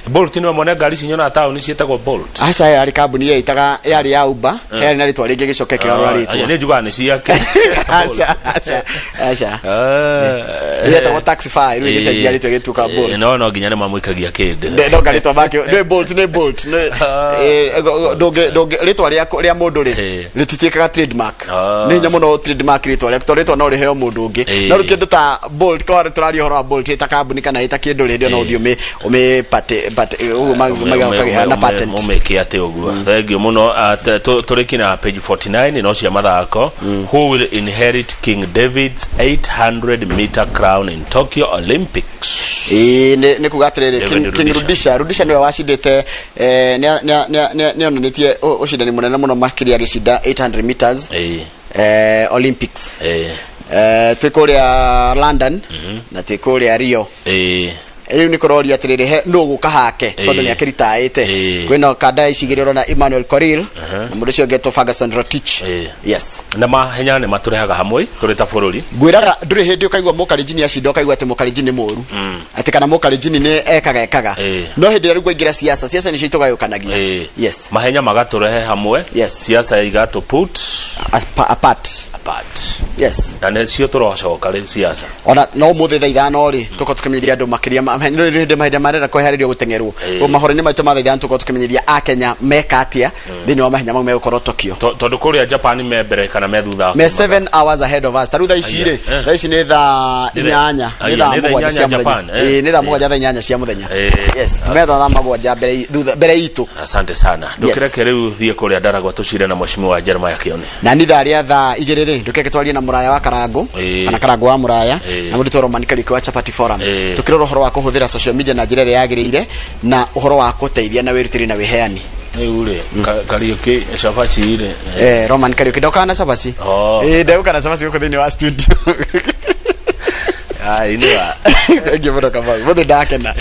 Bolt nĩ mwene ngari ici nyonaga taũni ciĩtagwo Bolt. Aca, yarĩ kambuni yeitaga yarĩ ya Uber, yarĩ na rĩtwa rĩngĩ, gĩcoke kĩgarũra rĩtwa. Nĩ njugaga nĩ ciake. Aca, aca, aca, yetagwo Taxify, rĩu ĩgĩcenjia rĩtwa ĩgĩtuĩka Bolt. No nginya nĩ mamũikagia kĩndũ. No ngarĩtwa make nĩ Bolt, nĩ Bolt, nĩ ndũngĩ rĩtwa rĩa mũndũ rĩ rĩtituĩkaga trademark. Nĩ hinya mũno trademark rĩtwa rĩaku tondũ rĩtwa no rĩheo mũndũ ũngĩ. No rĩu kĩndũ ta Bolt, korwo tũraria ũhoro wa Bolt ĩta kambuni kana ĩta kĩndũ rĩ, no ũthiĩ ũmĩ ũguo na patent. Ũmĩke atĩ ũguo. Thengiũ mũno. Tũrĩ kinya page 49 no cia mathako. Mĩthako. Who will inherit King David's 800 meter crown in Tokyo Olympics? Ĩĩ, nĩ kuga atĩrĩrĩ, David King Rudisha. Rudisha nĩwe wacindĩte, nĩonanĩtie ũcindani mũnene mũno makĩria agĩcinda 800 meters Olympics. Twĩ kũrĩa London na twĩ kũrĩa Rio. Rĩu nĩ kũroria atĩrĩrĩ, he nũ gũka hake tondũ nĩ akĩritaĩte. Kwĩna kanda ici igĩrĩ ũrona Emmanuel Korir na mũndũ ũcio ũngĩ etwo Ferguson Rotich. Yes. Na mahenya nĩ matũrehaga hamwe tũrĩ ta bũrũri. Ngwĩraga ndũrĩ hĩndĩ ũkaigua mũkalenjini acinda ũkaigua atĩ mũkalenjini nĩ mũru, atĩ kana mũkalenjini nĩ ekaga. No hĩndĩ ĩrĩa rĩu kwaingĩra siasa, siasa nĩcio itũgayũkanagia. Yes. Mahenya magatũrehe hamwe. Yes. Siasa igatũ put apart. Apart. Yes. Na nĩcio tũrocoka rĩu siasa. Ona no mũthĩ thaa 5 rĩ, tũkorwo tũkĩmenyithia andũ makĩria nĩ hĩndĩ mahinda marenda kwehererio gũteng'erwo. Mahũra-inĩ maitũ ma thaa 5 tũkorwo tũkĩmenyithia akenya meka atĩa thĩinĩ wa mahenya mau megũkorwo Tokyo. Tondũ kũrĩa Japan me mbere kana me thutha? Me 7 hours ahead of us. Ta rĩu thaa ici rĩ, Aya, eh. thaa ici nĩ thaa Nĩ 8, Aya, nĩ thaa nĩ thaa 7 8 cia mũthenya. Japan, eh. Ĩĩ, nĩ thaa 7, thaa 8 cia mũthenya. Yes, me thaa 7 mbere thutha mbere itũ. Asante sana. Ndũkĩreke rĩu thiĩ kũrĩa Ndaragwa tũcire na mheshimiwa Jeremiah Kioni. Na ni thaa rĩa thaa 2 rĩ, ndũkeke twarie na mũraya wa Karangũ kana Karangũ wa mũraya na mũndũ Roman Kariuki wa Chapati Forum, tũkĩrora ũhoro wa kũhũthĩra social media na njĩra ĩrĩa yagĩrĩire na ũhoro wa gũteithia na wĩrutĩri na wĩheani. Rĩu rĩ, Kariuki cabaci rĩ? Roman Kariuki ndokaga na cabaci. Oh. Ndegũka na cabaci gũkũ thĩinĩ wa studio. Ai, nĩ wa Thank you mũno, Kamau. Mũthĩ ndakena.